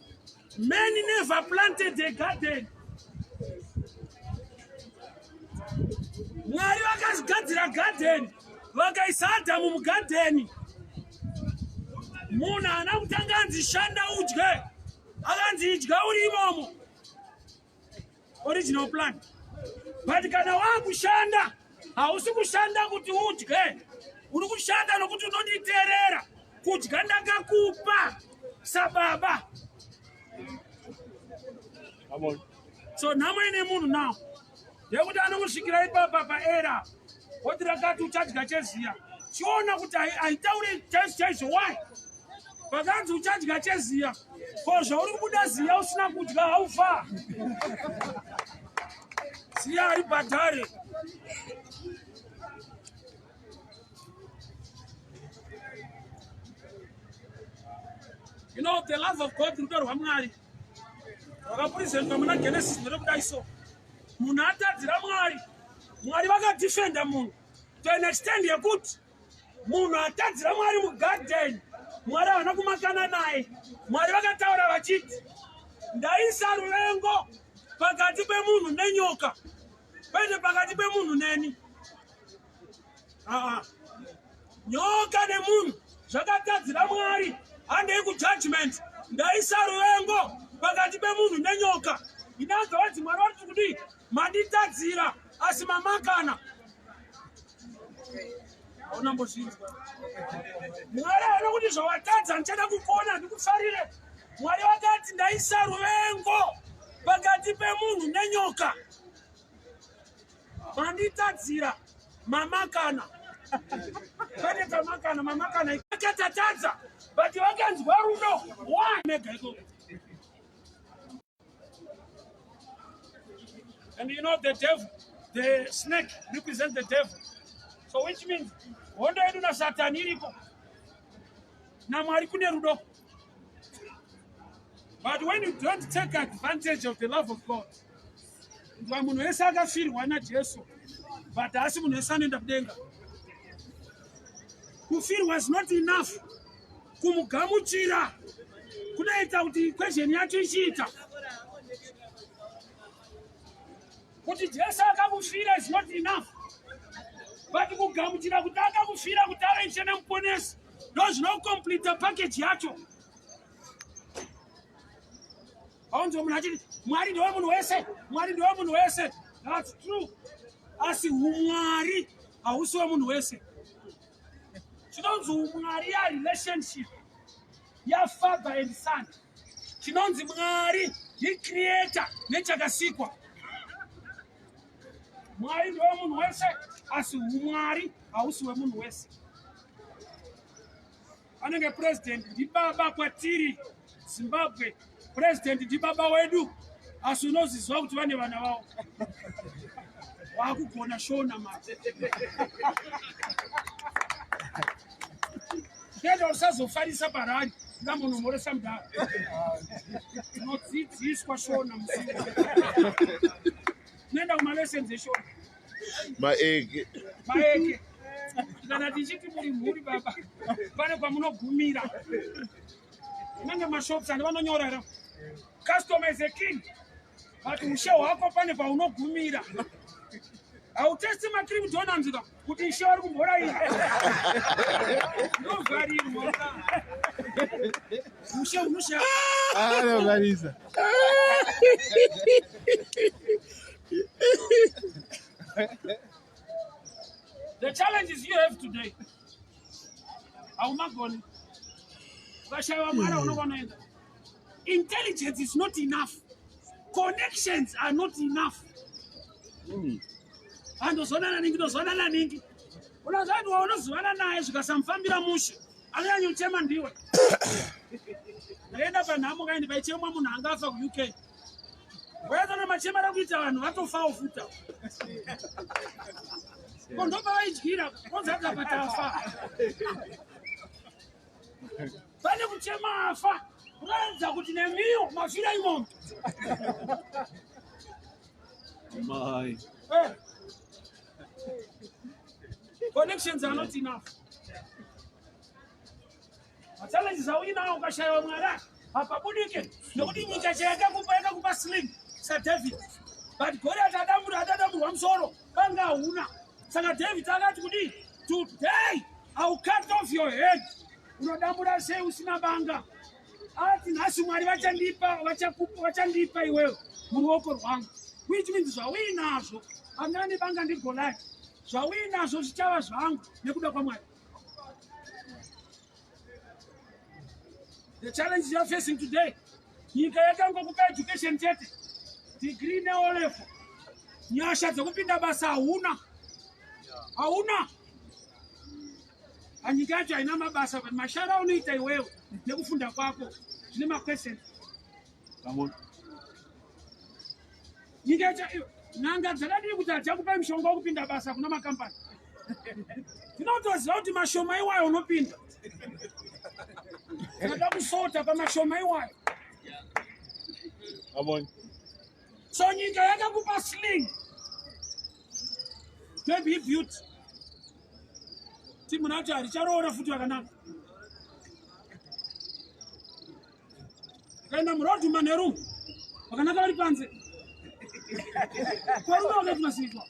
Many never planted a garden. Mwari vakazigadzira garden, vakaisa Adhamu mugadheni. Munhu haana kutanga anzi shanda udye, akanzi idya uri imomo. Original plan. But kana wakushanda, hausi kushanda kuti udye, uri kushanda nokuti unonditeerera. Kudya ndakakupa sababa. Come on. So nhamo ine munhu now yekuti anongosvikira ipapa paera oti rakati uchadya cheziya. Chiona kuti haitauri chaizvo chaizvo why pakanzi uchadya cheziya. Ko zvauri kubuda ziya usina kudya haufa ziya haribhadhare. You know, the love of God, rudo rwaMwari rwakapurizentwa muna Genesis nderokudai so. Munhu atadzira Mwari, Mwari vakadefenda munhu to an extent yekuti munhu atadzira Mwari mugarden, Mwari havana kumakana naye. Mwari vakataura vachiti, ndaisa ruvengo pakati pemunhu nenyoka, kwete pakati pemunhu neni. Aa, nyoka nemunhu zvakatadzira Mwari, handei kujudgment. Ndaisa ruvengo pakati pemunhu nenyoka. Inanza wadzi Mwari vari kudii? Manditadzira asi mamakana. Hauna mbozvinzwa. Mwari haana kuti zvawatadza ndichada kukuona ndikufarire. Mwari vakati ndaisa ruvengo pakati pemunhu nenyoka. Manditadzira mamakana. Kwete tamakana, mamakana akatatadza, but vakanzwa rudo. Why mega ikoko? And you know the devil, the snake represents the devil. So which means hondo yedu naSatani iriko. NaMwari kune rudo. But when you don't take advantage of the love of God, munhu wese akafirwa naJesu, but haasi munhu wese anoenda kudenga. Kufirwa is not enough. Kumugamuchira kunoita kuti equation yacho ichiita. Kuti Jesu akakufira is not enough, but kugamuchira kuti akakufira kuti ave ishe nemuponesi ndo zvinokomplita package yacho. Aunzwa munhu achiti Mwari ndewe munhu wese, Mwari ndewe munhu wese. That's true. Asi umwari hausi wemunhu wese. Chinonzi umwari ya relationship ya father and son. Chinonzi Mwari ndi creator nechakasikwa. Mwari ndewe munhu wese, asi umwari hausi wemunhu wese. Anenge president ndibaba kwatiri Zimbabwe, president ndibaba wedu, asi unoziziva kuti vane vana vavo. Wakugona shona manje. Kuenda usazofarisa parari ndambonomhoresa mudhara. Tinodzidziswa shona musi. Tinoenda kumalessons eshona. Maeke. Maeke. Kana tichiti muri mhuri baba, pane kwamunogumira. Kunenge mashops andi vanonyora here? Customer is a king. But ushe hwako pane paunogumira. Hautesti macream donuts ka kuti ishe vari kumboraira. Unovharirwa. Ushe unosha. Anovharisa. The challenges you have today. Haumagoni. Ukashaiwa mwana unokwanoenda. Intelligence is not enough. Connections are not enough. Andozonana ningi, ndozonana ningi. Unoziva kuti waunozivana naye zvikasamufambira mushe, anonyanya kuchema ndiwe. Ndaenda panhamo kaindi paichemwa munhu anga afa kuUK. Waitona machemera kuita vanhu vatofawo futa. Ko ndopavaidyira, konzi patafa. Pane kuchema afa, kuratidza kuti nemiwo mafira imomo. Mai. Eh. Connections are not enough. Machallenges auinawo ukashayiwa Mwari hapabudike nekuti nyika chayakakupa yakakupa sling saDavid, but Goliath adambura atadamburwa musoro banga hauna. Saka David akati kudii? Today I will cut off your head. Unodambura sei usina banga? Ati nhasi Mwari vachandipa, vachakupa, vachandipa iwewe muruoko rwangu, which means zvauinazvo angane banga ndiGoliath, zvauinazvo zvichava zvangu nekuda kwaMwari. The challenge you are facing today, nyika yakangokupa education chete, degree neO level, nyasha dzekupinda basa hauna, hauna. Anyika yacho haina mabasa, but mashara unoita iwewe nekufunda kwako zvine maquestion. Come on. Nyika yacho n'anga dzakadii kuti hadzichakupai mushonga wekupinda basa kuna makambani? Tinotoziva kuti mashoma iwayo unopinda. Tinoda kusota pamashoma iwayo. Come on. So nyika yakakupa sling. Maybe beauty. Timu nacho haricharoora futi vakanaka. Kaenda muroad manheru. Vakanaka vari panze. Varume vakaiti masiitwa.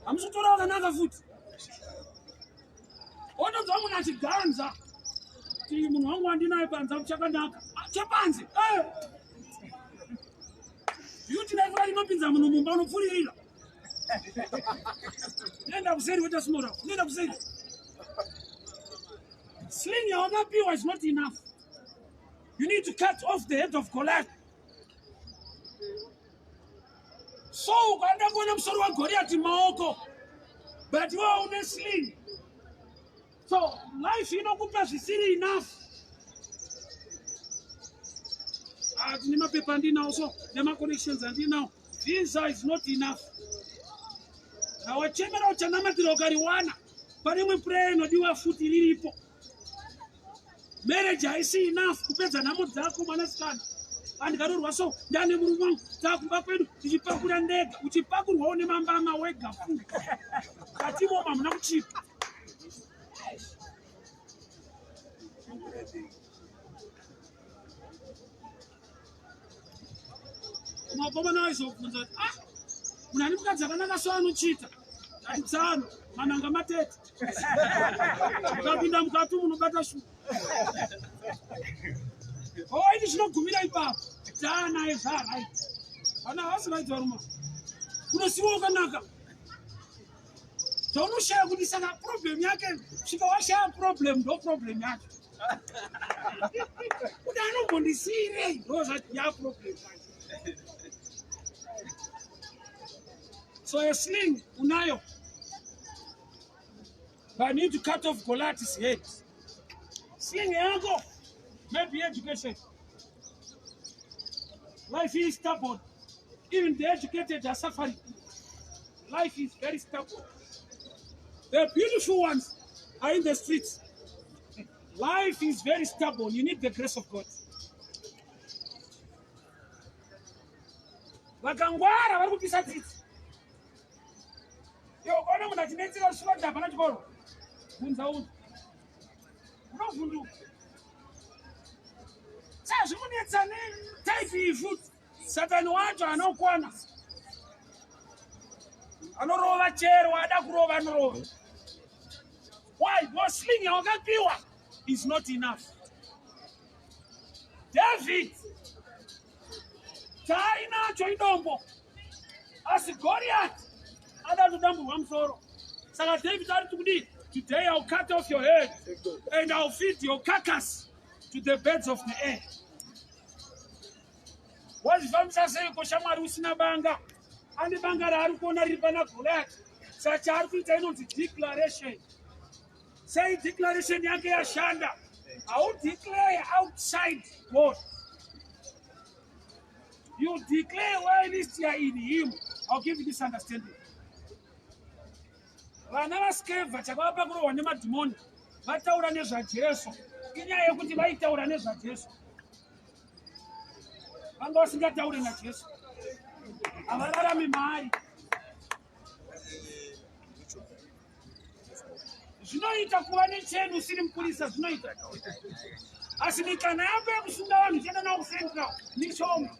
Hamusi kutora vakanaka futi. Otonzwa munhu achiganza. Ti munhu wangu wandinaye panze apo chakanaka. Ah, chepanze. Eh. Beauty life inopinza munhu mumba unopfuririra. Nenda kuseri weta smora. Nenda kuseri. Sling yawakapiwa is not enough. You need to cut off the head of Goliath. So ukaenda kuona musoro waGoliath maoko, but iwe une sling. So life inokupa zvisiri enough. Ah, tine mapepa andinawo so nemaconnections andinawo. Visa is not enough. Awachemera uchanamatira ukariwana. Pane imwe prayer inodiwa futi riripo. Marriage haisi enough kupedza nhamo dzako mwanasikana. Andikaroorwa so ndane murume wangu takumba kwedu tichipakura ndega, uchipakurwawo nemambama wega futi. Katimo hamuna kuchipa. Vakomana vaizobvunza kuti ah, munhu ane mukadzi akanaka so anochita tsano mananga matete ukapinda mukati munobata shu oiti zvinogumira ipapo taanaye zvarit vana havasi vaiti varume unosiwa wakanaka zvaunoshaya kuti saka problem yake svika washaya problem ndo problem yacho kuti anombondisiirei ndo zvati ya problem So a sling unayo, but I need to cut off Goliath's head. Sling yako, maybe education. Life is stubborn. Even the educated are suffering. Life is very stubborn. The beautiful ones are in the streets. Life is very stubborn. You need the grace of God. Vakangwara vari kupisa tsitsi. Iwe ukaona munhu achinetsera kusvika kuti hapana chikoro, bvunza unhu. Unovhunduka. Sazvimunetsa netaipi iyi futi. Satani wacho anokwana. Anorova chero ada kurova anorova. Why? Because sling yawakapiwa is not enough. David chaainacho idombo asi Goliath ada kudamburwa musoro. Saka David ari kudii? Today I'll cut off your head and I'll feed your carcass to the birds of the air. Wazvifambisa seiko shamwari usina banga? Ane banga raari kuona riri pana Goliath. Saka chaari kuita inonzi declaration. Sei declaration yake yashanda? Haudeclare outside God. You declare while you are in him. I'll give you this understanding. Vana vaSkeva chakavapa kurohwa nemadhimoni vataura nezvaJesu. Inyaya yekuti vaitaura nezvaJesu. Vanga vasingataure naJesu. Havararami maari. Zvinoita kuva necheni usiri mupurisa zvinoita. Asi mikana yako yekusunga vanhu uchienda navo kuCentral mishoma.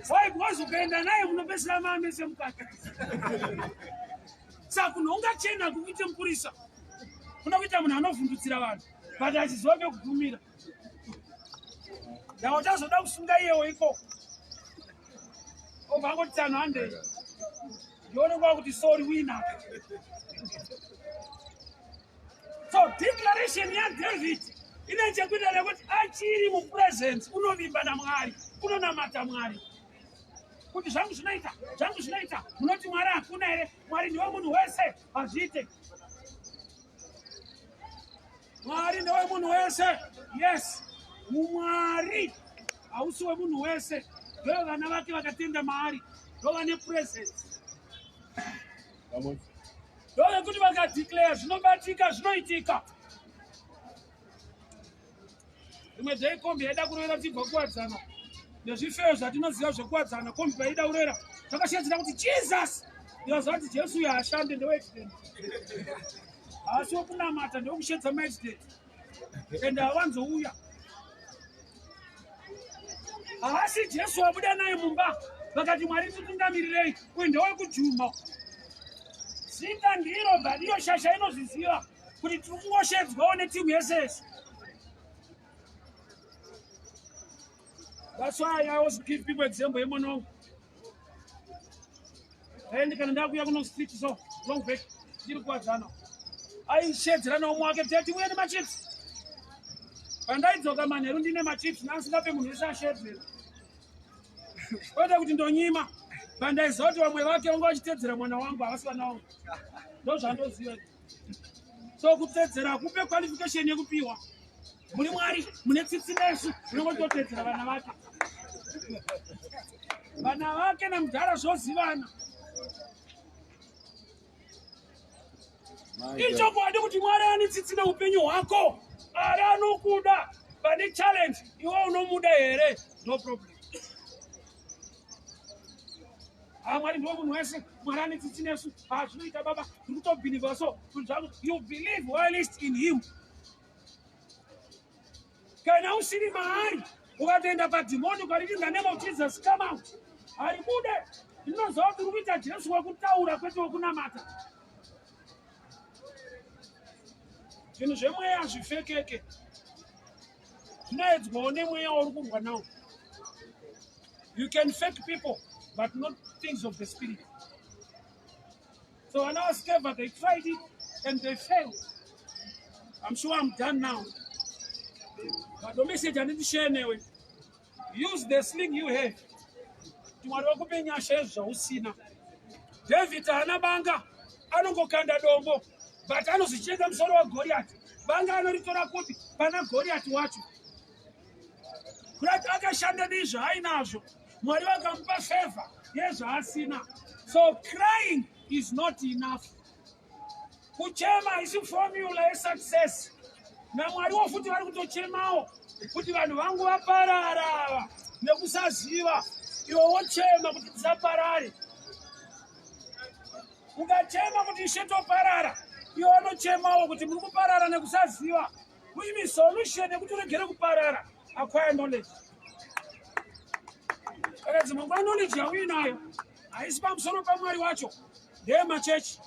Why? Because ukaenda naye munopedzisira maamese mukati. Saka kunhonga chena kukuite mupurisa kuda kuita munhu anovhundutsira vanhu but achiziva pekugumira. Ndava uchazoda kusunga iyewo ikoko. Obva angoti tsano handei. Ndione kwa kuti sorry winner. So declaration yaDavid ine chekuita nekuti achiri mupresence unovimba naMwari, unonamata Mwari. Kuti zvangu zvinoita, zvangu zvinoita, munoti Mwari hakuna here? Mwari ndiwe munhu wese, hazviite. Mwari ndewe munhu wese. Yes, umwari hausi wemunhu wese. Ndo vana vake vakatenda maari, ndo vane presence. Ndo vekuti vakadeclare zvinobatika, zvinoitika. Rimwe day kombi yaida kuroera tibva kuwadzana nezvifeyo zvatinoziva zvekuwadzana, kombi paida kuroera zvakashedzera kuti Jesus. Ndikaziva kuti Jesu uyo haashande, ndeweaccident, haasi wekunamata, ndewekushedza maaccident and hawanzouya. Haasi Jesu wabuda naye mumba vakati Mwari titungamirirei, uyu ndewekujuma. Zita ndiro but iyo shasha inozviziva kuti tiri kungoshedzwawo netimu yese yese. That's why I always give people example yemwana wangu. And kana ndakuya kuno street so long back ndiri kuwadzana. Aishedzera naumwe wake teti uye nemachips. Pandaidzoka manheru ndine machips nasingape munhu wese ashedzera. Kwete kuti ndonyima. Pandaiziva kuti vamwe vake vanga vachitedzera mwana wangu havasi vana vangu. Ndozvandoziva. So kutedzera kupe qualification yekupiwa. Muri Mwari mune tsitsi nesu munongototedzera vana vake. Vana vake namudhara zvozivana. Ichokwadi kuti Mwari ane tsitsi neupenyu hwako. Ari anokuda. Pane challenge iwe unomuda here? No problem. Ah, Mwari ndiwo munhu wese, Mwari ane tsitsi nesu. Ah, zvinoita baba, tiri kutobhilivha so. You believe whilst in him. Kana usiri maari, ukatoenda padhimoni ukariti in the name of Jesus come out. Haribude. Ndinoziva kuti uri kuita Jesu wekutaura kwete wekunamata. Zvinhu zvemweya hazvifekeke. Zvinoedzwawo nemweya wauri kurwa nawo. You can fake people, but not things of the spirit. So when I was clever, they tried it and they failed. I'm sure I'm done now. But the message I need to share anyway. Use the sling you have. Mwari wakupe nyasha yezvausina. David haana banga, anongokanda dombo, but anozvicheka musoro waGoliath. Banga anoritora kupi? Pana Goliath wacho. Kurati akashanda nezvaainazvo, Mwari vakamupa favor yezvaasina. So crying is not enough. Kuchema haisi formula yesuccess. NaMwariwo futi vari kutochemawo kuti vanhu vangu vaparara ava nekusaziva. Iwe wochema kuti tisaparare. Ukachema kuti ishe toparara, iwe vanochemawo kuti muri kuparara nekusaziva. Kuimi solution yekuti uregere kuparara, acquire knowledge. Kana dzimwe nguva knowledge yauinayo haisi pamusoro paMwari wacho, ndeyemachechi.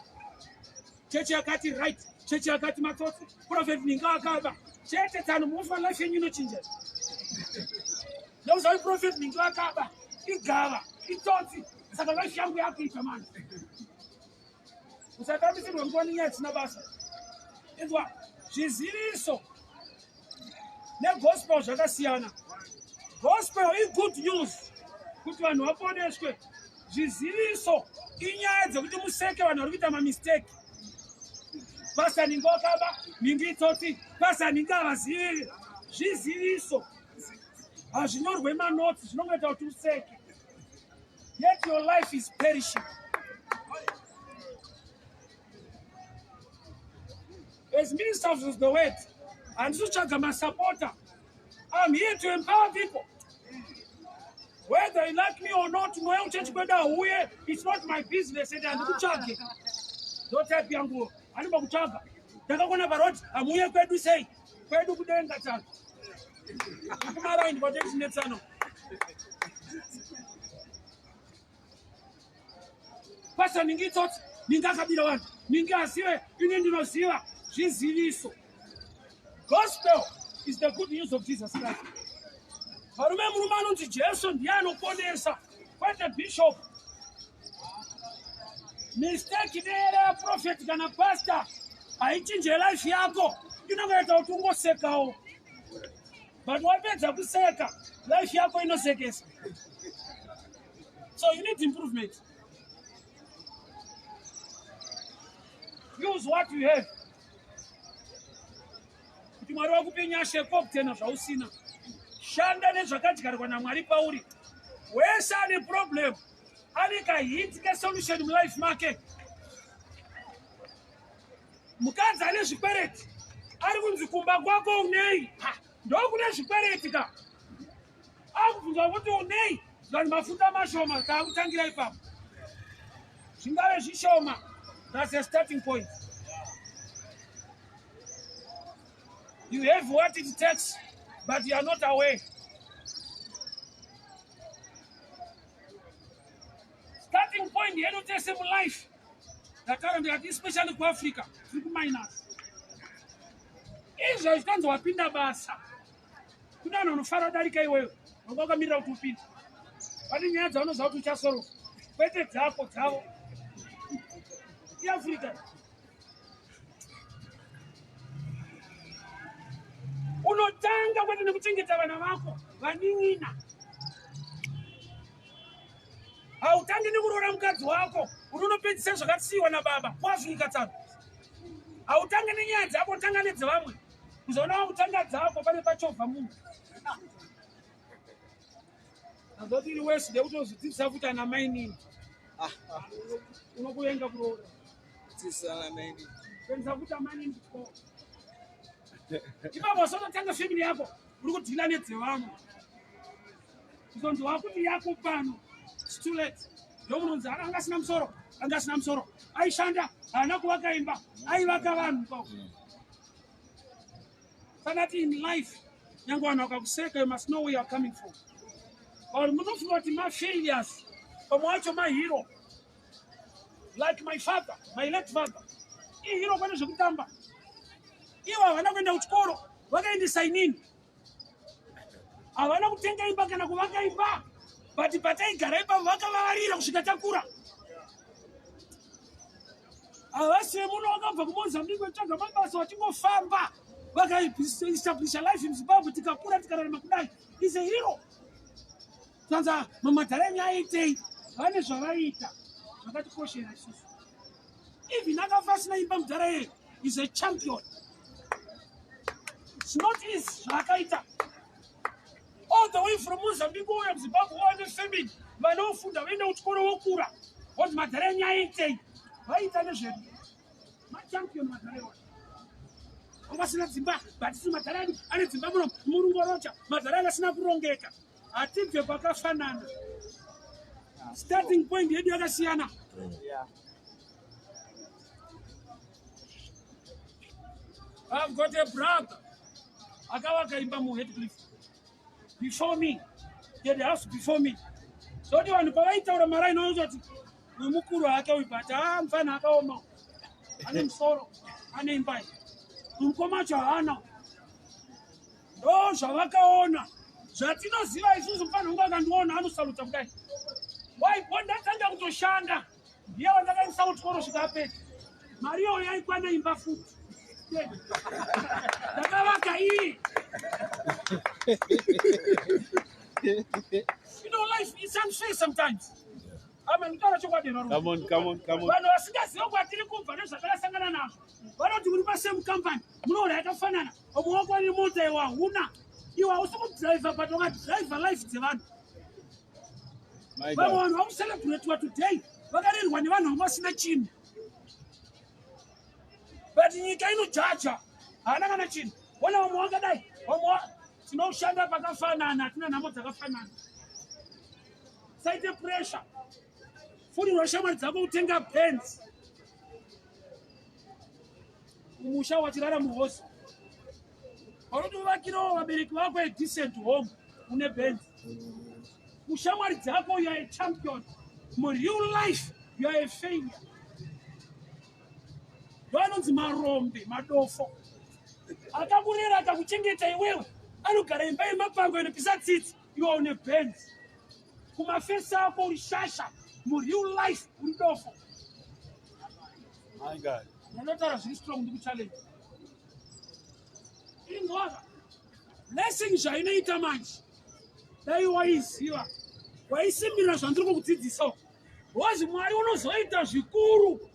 Chechi yakati right, chechi yakati matsotsi, prophet ninga akaba. Chete tsano mufa life yenyu inochinja. Ndozvai prophet ninga akaba, igava, itsotsi, saka life yangu yakuita manje. Usatambisirwe nguva nenyaya dzisina basa. Inzwa, zviziviso negospel zvakasiyana. Gospel igood news kuti vanhu vaponeswe. Zviziviso inyaya dzekuti museke vanhu vari kuita mamistake. Pasa ninga wakaba, ninga itsotsi, pasa ninga havazivi. Zviziviso hazvinyorwe manotsi, zvinongoita kuti useke. Yet your life is perishing. As ministers of the word, handisi kutsvaga masapota. I'm here to empower people. Whether you like me or not, mweya uchechi kwedu hauye, it's not my business and handikutsvage. Ndo type yangu, handimba kutsvaga. Ndakakona paroad, hamuuye kwedu sei? Kwedu kudenga tsano. Kumaraini kwatechinetsano. Pastor ningi itsotsi, ningi akabira vanhu, ningi azive, ini ndinoziva zviziviso. Gospel is the good news of Jesus Christ. Varume, murume anonzi Jesu ndiye anoponesa, kwete bishop. Mistake neyere yaprofeti kana pastor haichinje life yako, inongoita kuti ungosekawo. But wapedza kuseka, life yako inosekesa. So you need improvement. Use what you have. Kuti Mwari vakupe nyasha yekokutena zvausina. Shanda nezvakadyarwa naMwari pauri. Wese ane problem, ane kahit kesolution mulife make. Mukadzi ane zvikwereti ari kunzi kumba kwako unei? Ndokune zvikwereti ka. Akubvunzwa kuti unei? Vanhu mafuta mashoma taakutangira ipapo. Zvingave zvishoma, that's a starting point. You have what it takes, but you are not aware. Starting point yedu tese mulife ndataura ndikati especially kuAfrica tiri kuminus. Izvo zvikanzi wapinda basa, kune vanhu vanofara kudarika iwewe, vanga vakamirira kuti upinde. Pane nyaya dzaunoziva kuti uchasoroka, kwete dzako, dzavo. IAfrica unotanga kwete nekuchengeta vana vako vanin'ina. Hautangi nekuroora mukadzi wako, unonopedzisa zvakasiyiwa nababa kuAfrica tsano. Hautangi nenyaya dzako, utanga nedzevamwe. Kuzoona wakutanga dzako pane pachovha munhu. Azoti iri wese ndekutozodzidzisa futi ana mainini. Unokuvenga kuroora. Dzidzisa ana mainini. Kuendesa futi amainini kuchikoro. Ipapo usatotanga family yako uri kudhila nedzevamwe. Kuzonzi wakuti yako pano. It's too late. Ndomunonzi anga asina musoro, anga asina musoro. Aishanda, haana kuvaka imba, aivaka vanhu pa. Sanati in life, nyange vanhu vakakuseka, you must know where you are coming from. Vanhu munofunga kuti ma-failures, vamwe vacho ma-hero. Like my father, my late father. Ihero kwete zvekutamba. Ivo havana kuenda kuchikoro, vakaendesa inini. Havana kutenga imba kana kuvaka imba, but pataigara ipapo vakavavarira kusvika takura. Havasi vemuno, vakabva kuMozambique vachitsvaga mabasa vachingofamba, vakaestablisha life in Zimbabwe, tikakura tikararama kudai. Is a hero. Tanza mamadhara enyu aitei, vane zvavaiita zvakatikoshera isusu. Even akafa asina imba, mudhara iyeyo is a champion. It's not easy zvaakaita. All the way from Mozambique ouya muZimbabwe owane family, vanofunda voenda kuchikoro vokura. Vozi madhara enyu aitei? Vaita nezvedu. Machampion madhara iwayo. Vasina dzimba, but isu madhara edu ane dzimba muno murungorocha. Madhara edu asina kurongeka. Hatibve kwakafanana. Starting point yedu yakasiyana. Yeah. I've got a brother akavaka imba muHeadcliff before me, he had a house before me. Zoti vanhu pavaitaura maraini vanototi uyu mukuru hake uyu, but haa mufana akaoma, ane musoro, ane imba iyi. Uyu mukoma wacho haana. Ndo zvavakaona zvatinoziva isusu. Mufana wangu akandiona anosaluta kudai. Why? Ndatanga kutoshanda ndiye wandakaendesa kuchikoro svika apedza. Mari iyoyo yaikwana imba futi ndakavaka iyi. You know, life is unfair sometimes. Amen. Kutaura chokwadi varume. Come on, come on, come on. Vanhu vasingaziva kwatiri kubva nezvatakasangana nazvo vanoti muri pasame company, munoona yakafanana, umwe wako ane mota, iwe hauna, iwe hausi kudhiraivha, but wakadhiraivha life dzevanhu. My Vamwe God. vanhu vakucelebratiwa today vakarerwa nevanhu vanga vasina chinhu, but nyika inojaja haana kana chinhu. Ona vamwe vakadai, vamwe tinoshanda pakafanana, hatina nhamo dzakafanana. Saite pressure furirwa shamwari dzako kutenga Benz, umusha wachirara muhosi. Vanoti uvakirewo vabereki vako a decent home, une Benz. Ushamwari dzako you are a champion, mureal life you are a failure. Ndo anonzi marombe, madofo. Akakurera akakuchengeta iwewe anogara imba yemapango inopisa tsitsi, iwe une Benz. Kumafesi ako uri shasha, mureal life uri dofo. My God. Ndinotaura zviri strong, ndikuchallenge ingova blessing zvainoita manje. Dai waiziva waisimbirira zvandiri kukudzidzisa, wazi Mwari unozoita zvikuru.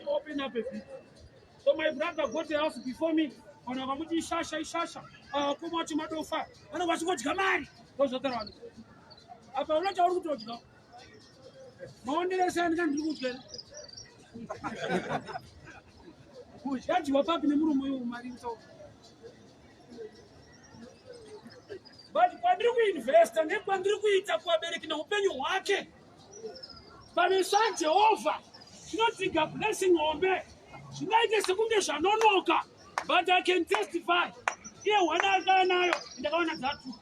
Open up a bit. So my brother got a house before me. Vanhu vakamuti ishasha, ishasha, vakoma vacho madofa, vanenge vachingodya mari. Ndozvataura vanhu apa. Una chauri kutodya maondero ese andika ndiri kudya yadyiwa papi nemurume uyu mari ito? But kwandiri kuinvesta nekwandiri kuita kuvabereki neupenyu hwake pameso aJehovha zvinotsiga blessing hombe. Zvingaite sekunge zvanonoka, but I can testify, iye hwana akaanayo ndakaona dzatu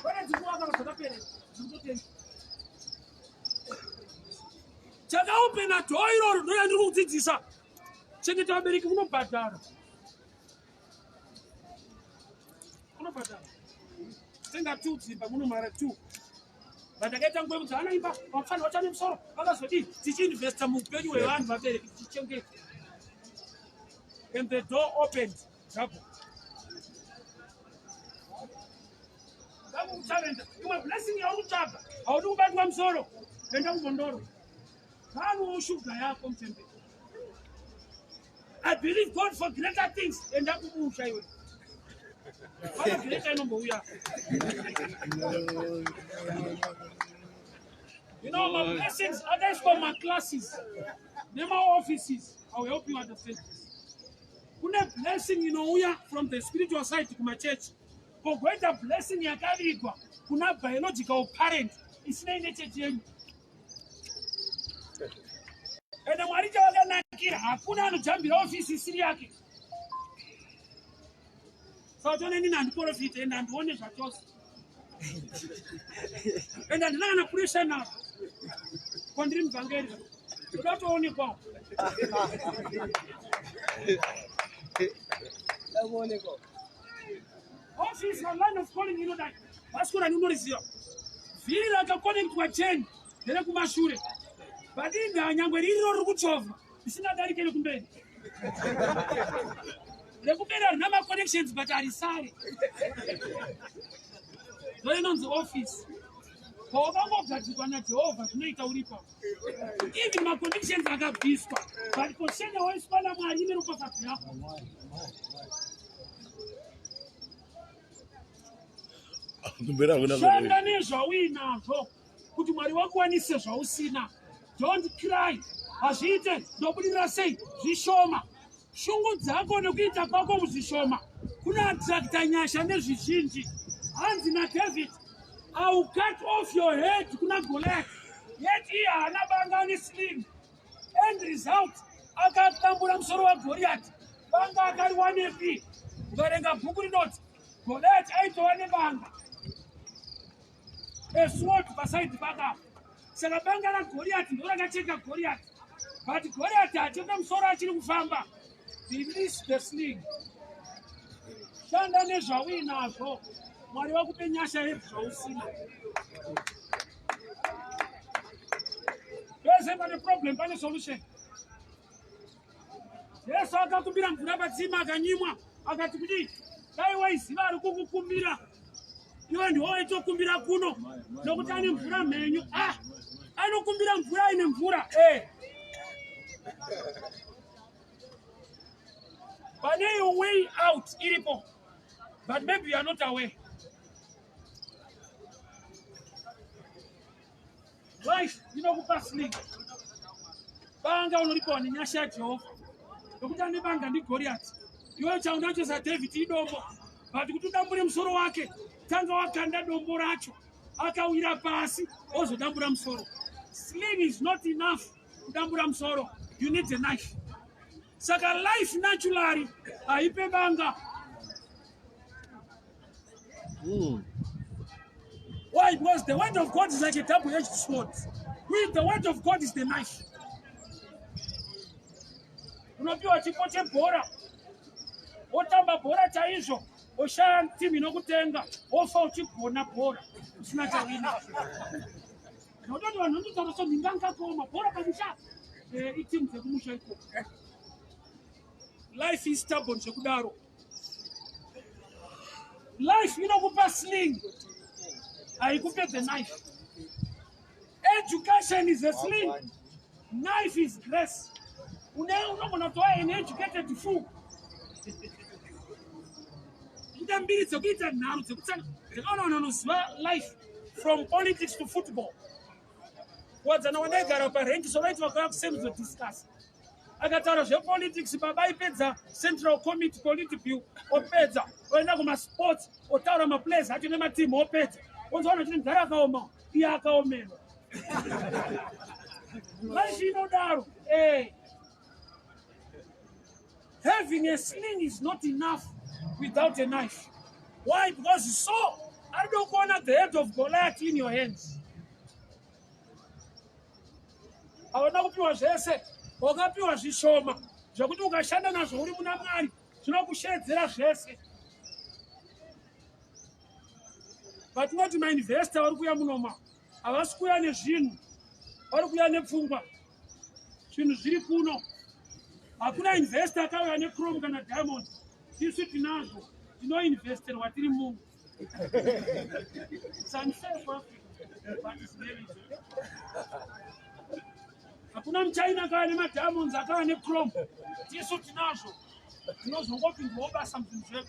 vana dzikuvaka dzakaperera, dzikutotenga. Chakaopena door iroro ndo yandiri kukudzidzisa. Chengeta vabereki, unobhadhara, unobhadhara. Tenga two dzimba munomara two. Vandakaita nguva yekuti hana imba vapfana vachane musoro vakazodii, tichiinvesta muupenyu hwevanhu vabereki tichichengeta, and the door opened double. Ndakukuchallenge, imwe blessing yauri kutsvaga, haudi kubatwa musoro, enda kumondoro, vanhu shuga yako mutemberi. I believe God for greater things, enda kumusha iwe, pana greater inombouya. You know, my blessings akaiswa maclasses nemaoffices. I will help you understand this. Kune blessing inouya from the spiritual side kumachechi, kogoita blessing yakavigwa kuna biological parent isinei nechechi yenyu. Ende Mwari chavakanakira, hakuna anojambira ofisi isiri yake. Saka tone nini handiprofite, ende handione zvachose, ende handina kana pressure nazvo. Kwandiri muvhangeri toda kutoonekwawo. Ndakuonekwa. Office or line of calling inodai bhasikoro ndinoriziva, vhiri rakakonektwa chain nderekumashure, but indaa nyangwe ririro riri kuchovha risingadarike rekumberi. Rekumberi harina maconnections, but harisari. Ndo inonzi office. Pawakangogadzikwa naJehovha zvinoita uri ipapo. Even maconditions akabviswa, but position yawaiswa naMwari ine ropafadzo yako. Kumberi hakuna Shanda nezvauinazvo kuti Mwari wakuwanise zvausina. Don't cry. Hazviite, ndobudirira sei? Zvishoma. Shungu dzako nekuita kwako muzvishoma kunoattracta nyasha nezvizhinji. Hanzi naDavid, I will cut off your head kuna Goliath. Yet iye haana banga ane sling. End result, akatambura musoro waGoliath. Banga akariwanepi? Ukaverenga bhuku rinoti Goliath aitova nebanga. A sword pasaidi pakapo. Saka banga raGoriati ndo rakacheka Goriati. But Goriati acheka musoro achiri kufamba. Release the sling. Shanda nezvauinazvo. Mwari vakupe nyasha yezvausina. Pese pane problem pane solution. Jesu akakumbira mvura patsime akanyimwa akati kudii? Dai waiziva ari kukukumbira iwe ndiwo waitokumbira kuno nokuti ane mvura mhenyu. Ah, anokumbira mvura aine mvura eh. Pane your way out iripo, but maybe you are not aware. Life inokupa sling. Banga unoripiwa nenyasha yaJehovha. Nokuti ane banga ndiGoriati. Iwe chaunacho saDavid idombo. But kuti udambure musoro wake, tanga wakanda dombo racho. Akawira pasi, ozodambura musoro. Sling is not enough kudambura musoro. You need a knife. Saka life naturally haipe banga. Why? Because the word of God is like a double-edged sword. With the word of God is the knife. Unopiwa chipo chebhora, wotamba bhora chaizvo, woshaya timu inokutenga, wofa uchigona bhora usina chawina. Nototi vanhu vanotaura so ndingangakoma bhora pamusha itimu dzekumusha ikoko. Life is stubborn zvekudaro. Life inokupa sling, haikupe the knife. Education is a sling, knife is grace. Unogona kutova an educated fool. Ita mbiri dzekuita nharo dzekutsana dzakaona vanhu vanoziva life from politics to football. Wadzana wandaigara parent so vaiti vakauya kusemzo discuss. Akataura zvepolitics baba aipedza Central Committee Politburo opedza oenda kumasports otaura maplayers acho nematimu opedza onzoona chine mudhara akaoma iye akaomerwa. Life inodaro. Having a sling is not enough without a knife. Why? Because so I don't want the head of Goliath in your hands. Hauna kupiwa zvese, wakapiwa zvishoma zvekuti ukashanda nazvo uri muna Mwari zvinokushedzera zvese. Patinoti mainvesta vari kuuya munoma havasi kuuya nezvinhu, vari kuuya nepfungwa. Zvinhu zviri kuno, hakuna investor akauya nechrome kana diamond. Isu tinazvo, tinoinvesterwa tiri muno. It's unfair for Africa, but it's very easy. Hakuna muchina akauya nemadiamonds akauya nechrome. Tisu tinazvo, tinozongopindwawo basa muzvinhu zvedu.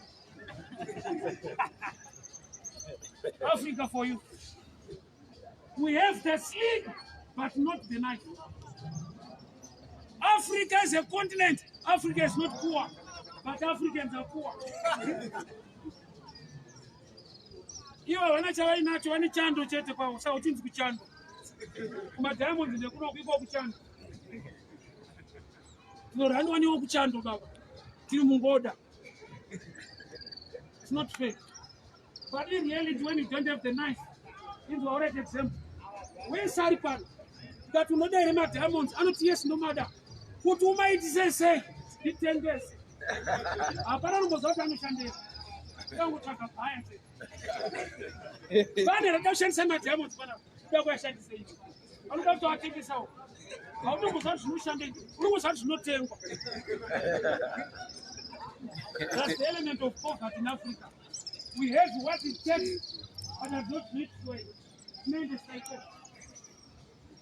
Africa for you. We have the sling, but not the knife. Africa is a continent. Africa is not poor, but Africans are poor. Ivo havana chavainacho, vane chando chete kwavo, saka uchinzi kuchando. Kumadiamonds nekuno kuiko kuchando. Tinoraniwa newo kuchando baba. Tiri mungoda. It's not fair. But in reality, when you don't have the knife, into already example. Wese ari pano, that unoda here madiamonds, anoti yes nomada. Kuti umaitise sei, nditengese. Hapana anomboziva kuti anoshandei. Tangotsvaga bhaya chete. Pane rada kushandisa madiamonds panapa, kuda kuyashandisa izvi. Anoda kuti atengesawo. Hautomboziva kuti zvinoshandei, unongoziva kuti zvinotengwa. That's the element of poverty in Africa. We have what it takes, but have not reached for it. Tinoendesa ikoko.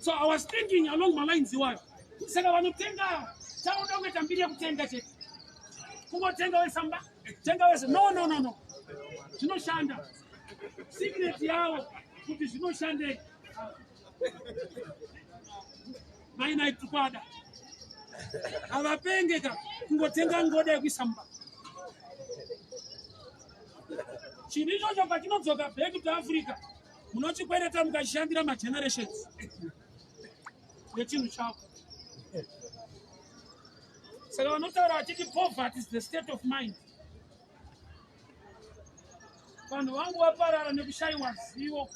So I was thinking along my lines iwayo, saka vanotenga chauda kungoita mbiri yekutenga chete, kungotenga wesamba, tenga wese. No, no, no, no, zvinoshanda. Secret yavo kuti zvinoshandei, mainaitukwada havapengeka kungotenga ngoda yekuisa mumba. Chinhu ichocho pachinodzoka back to Africa, munochikwereta mukachishandira magenerations nechinhu chako. Saka vanotaura vachiti poverty is the state of mind. Vanhu vangu vaparara nekushayiwa zivo.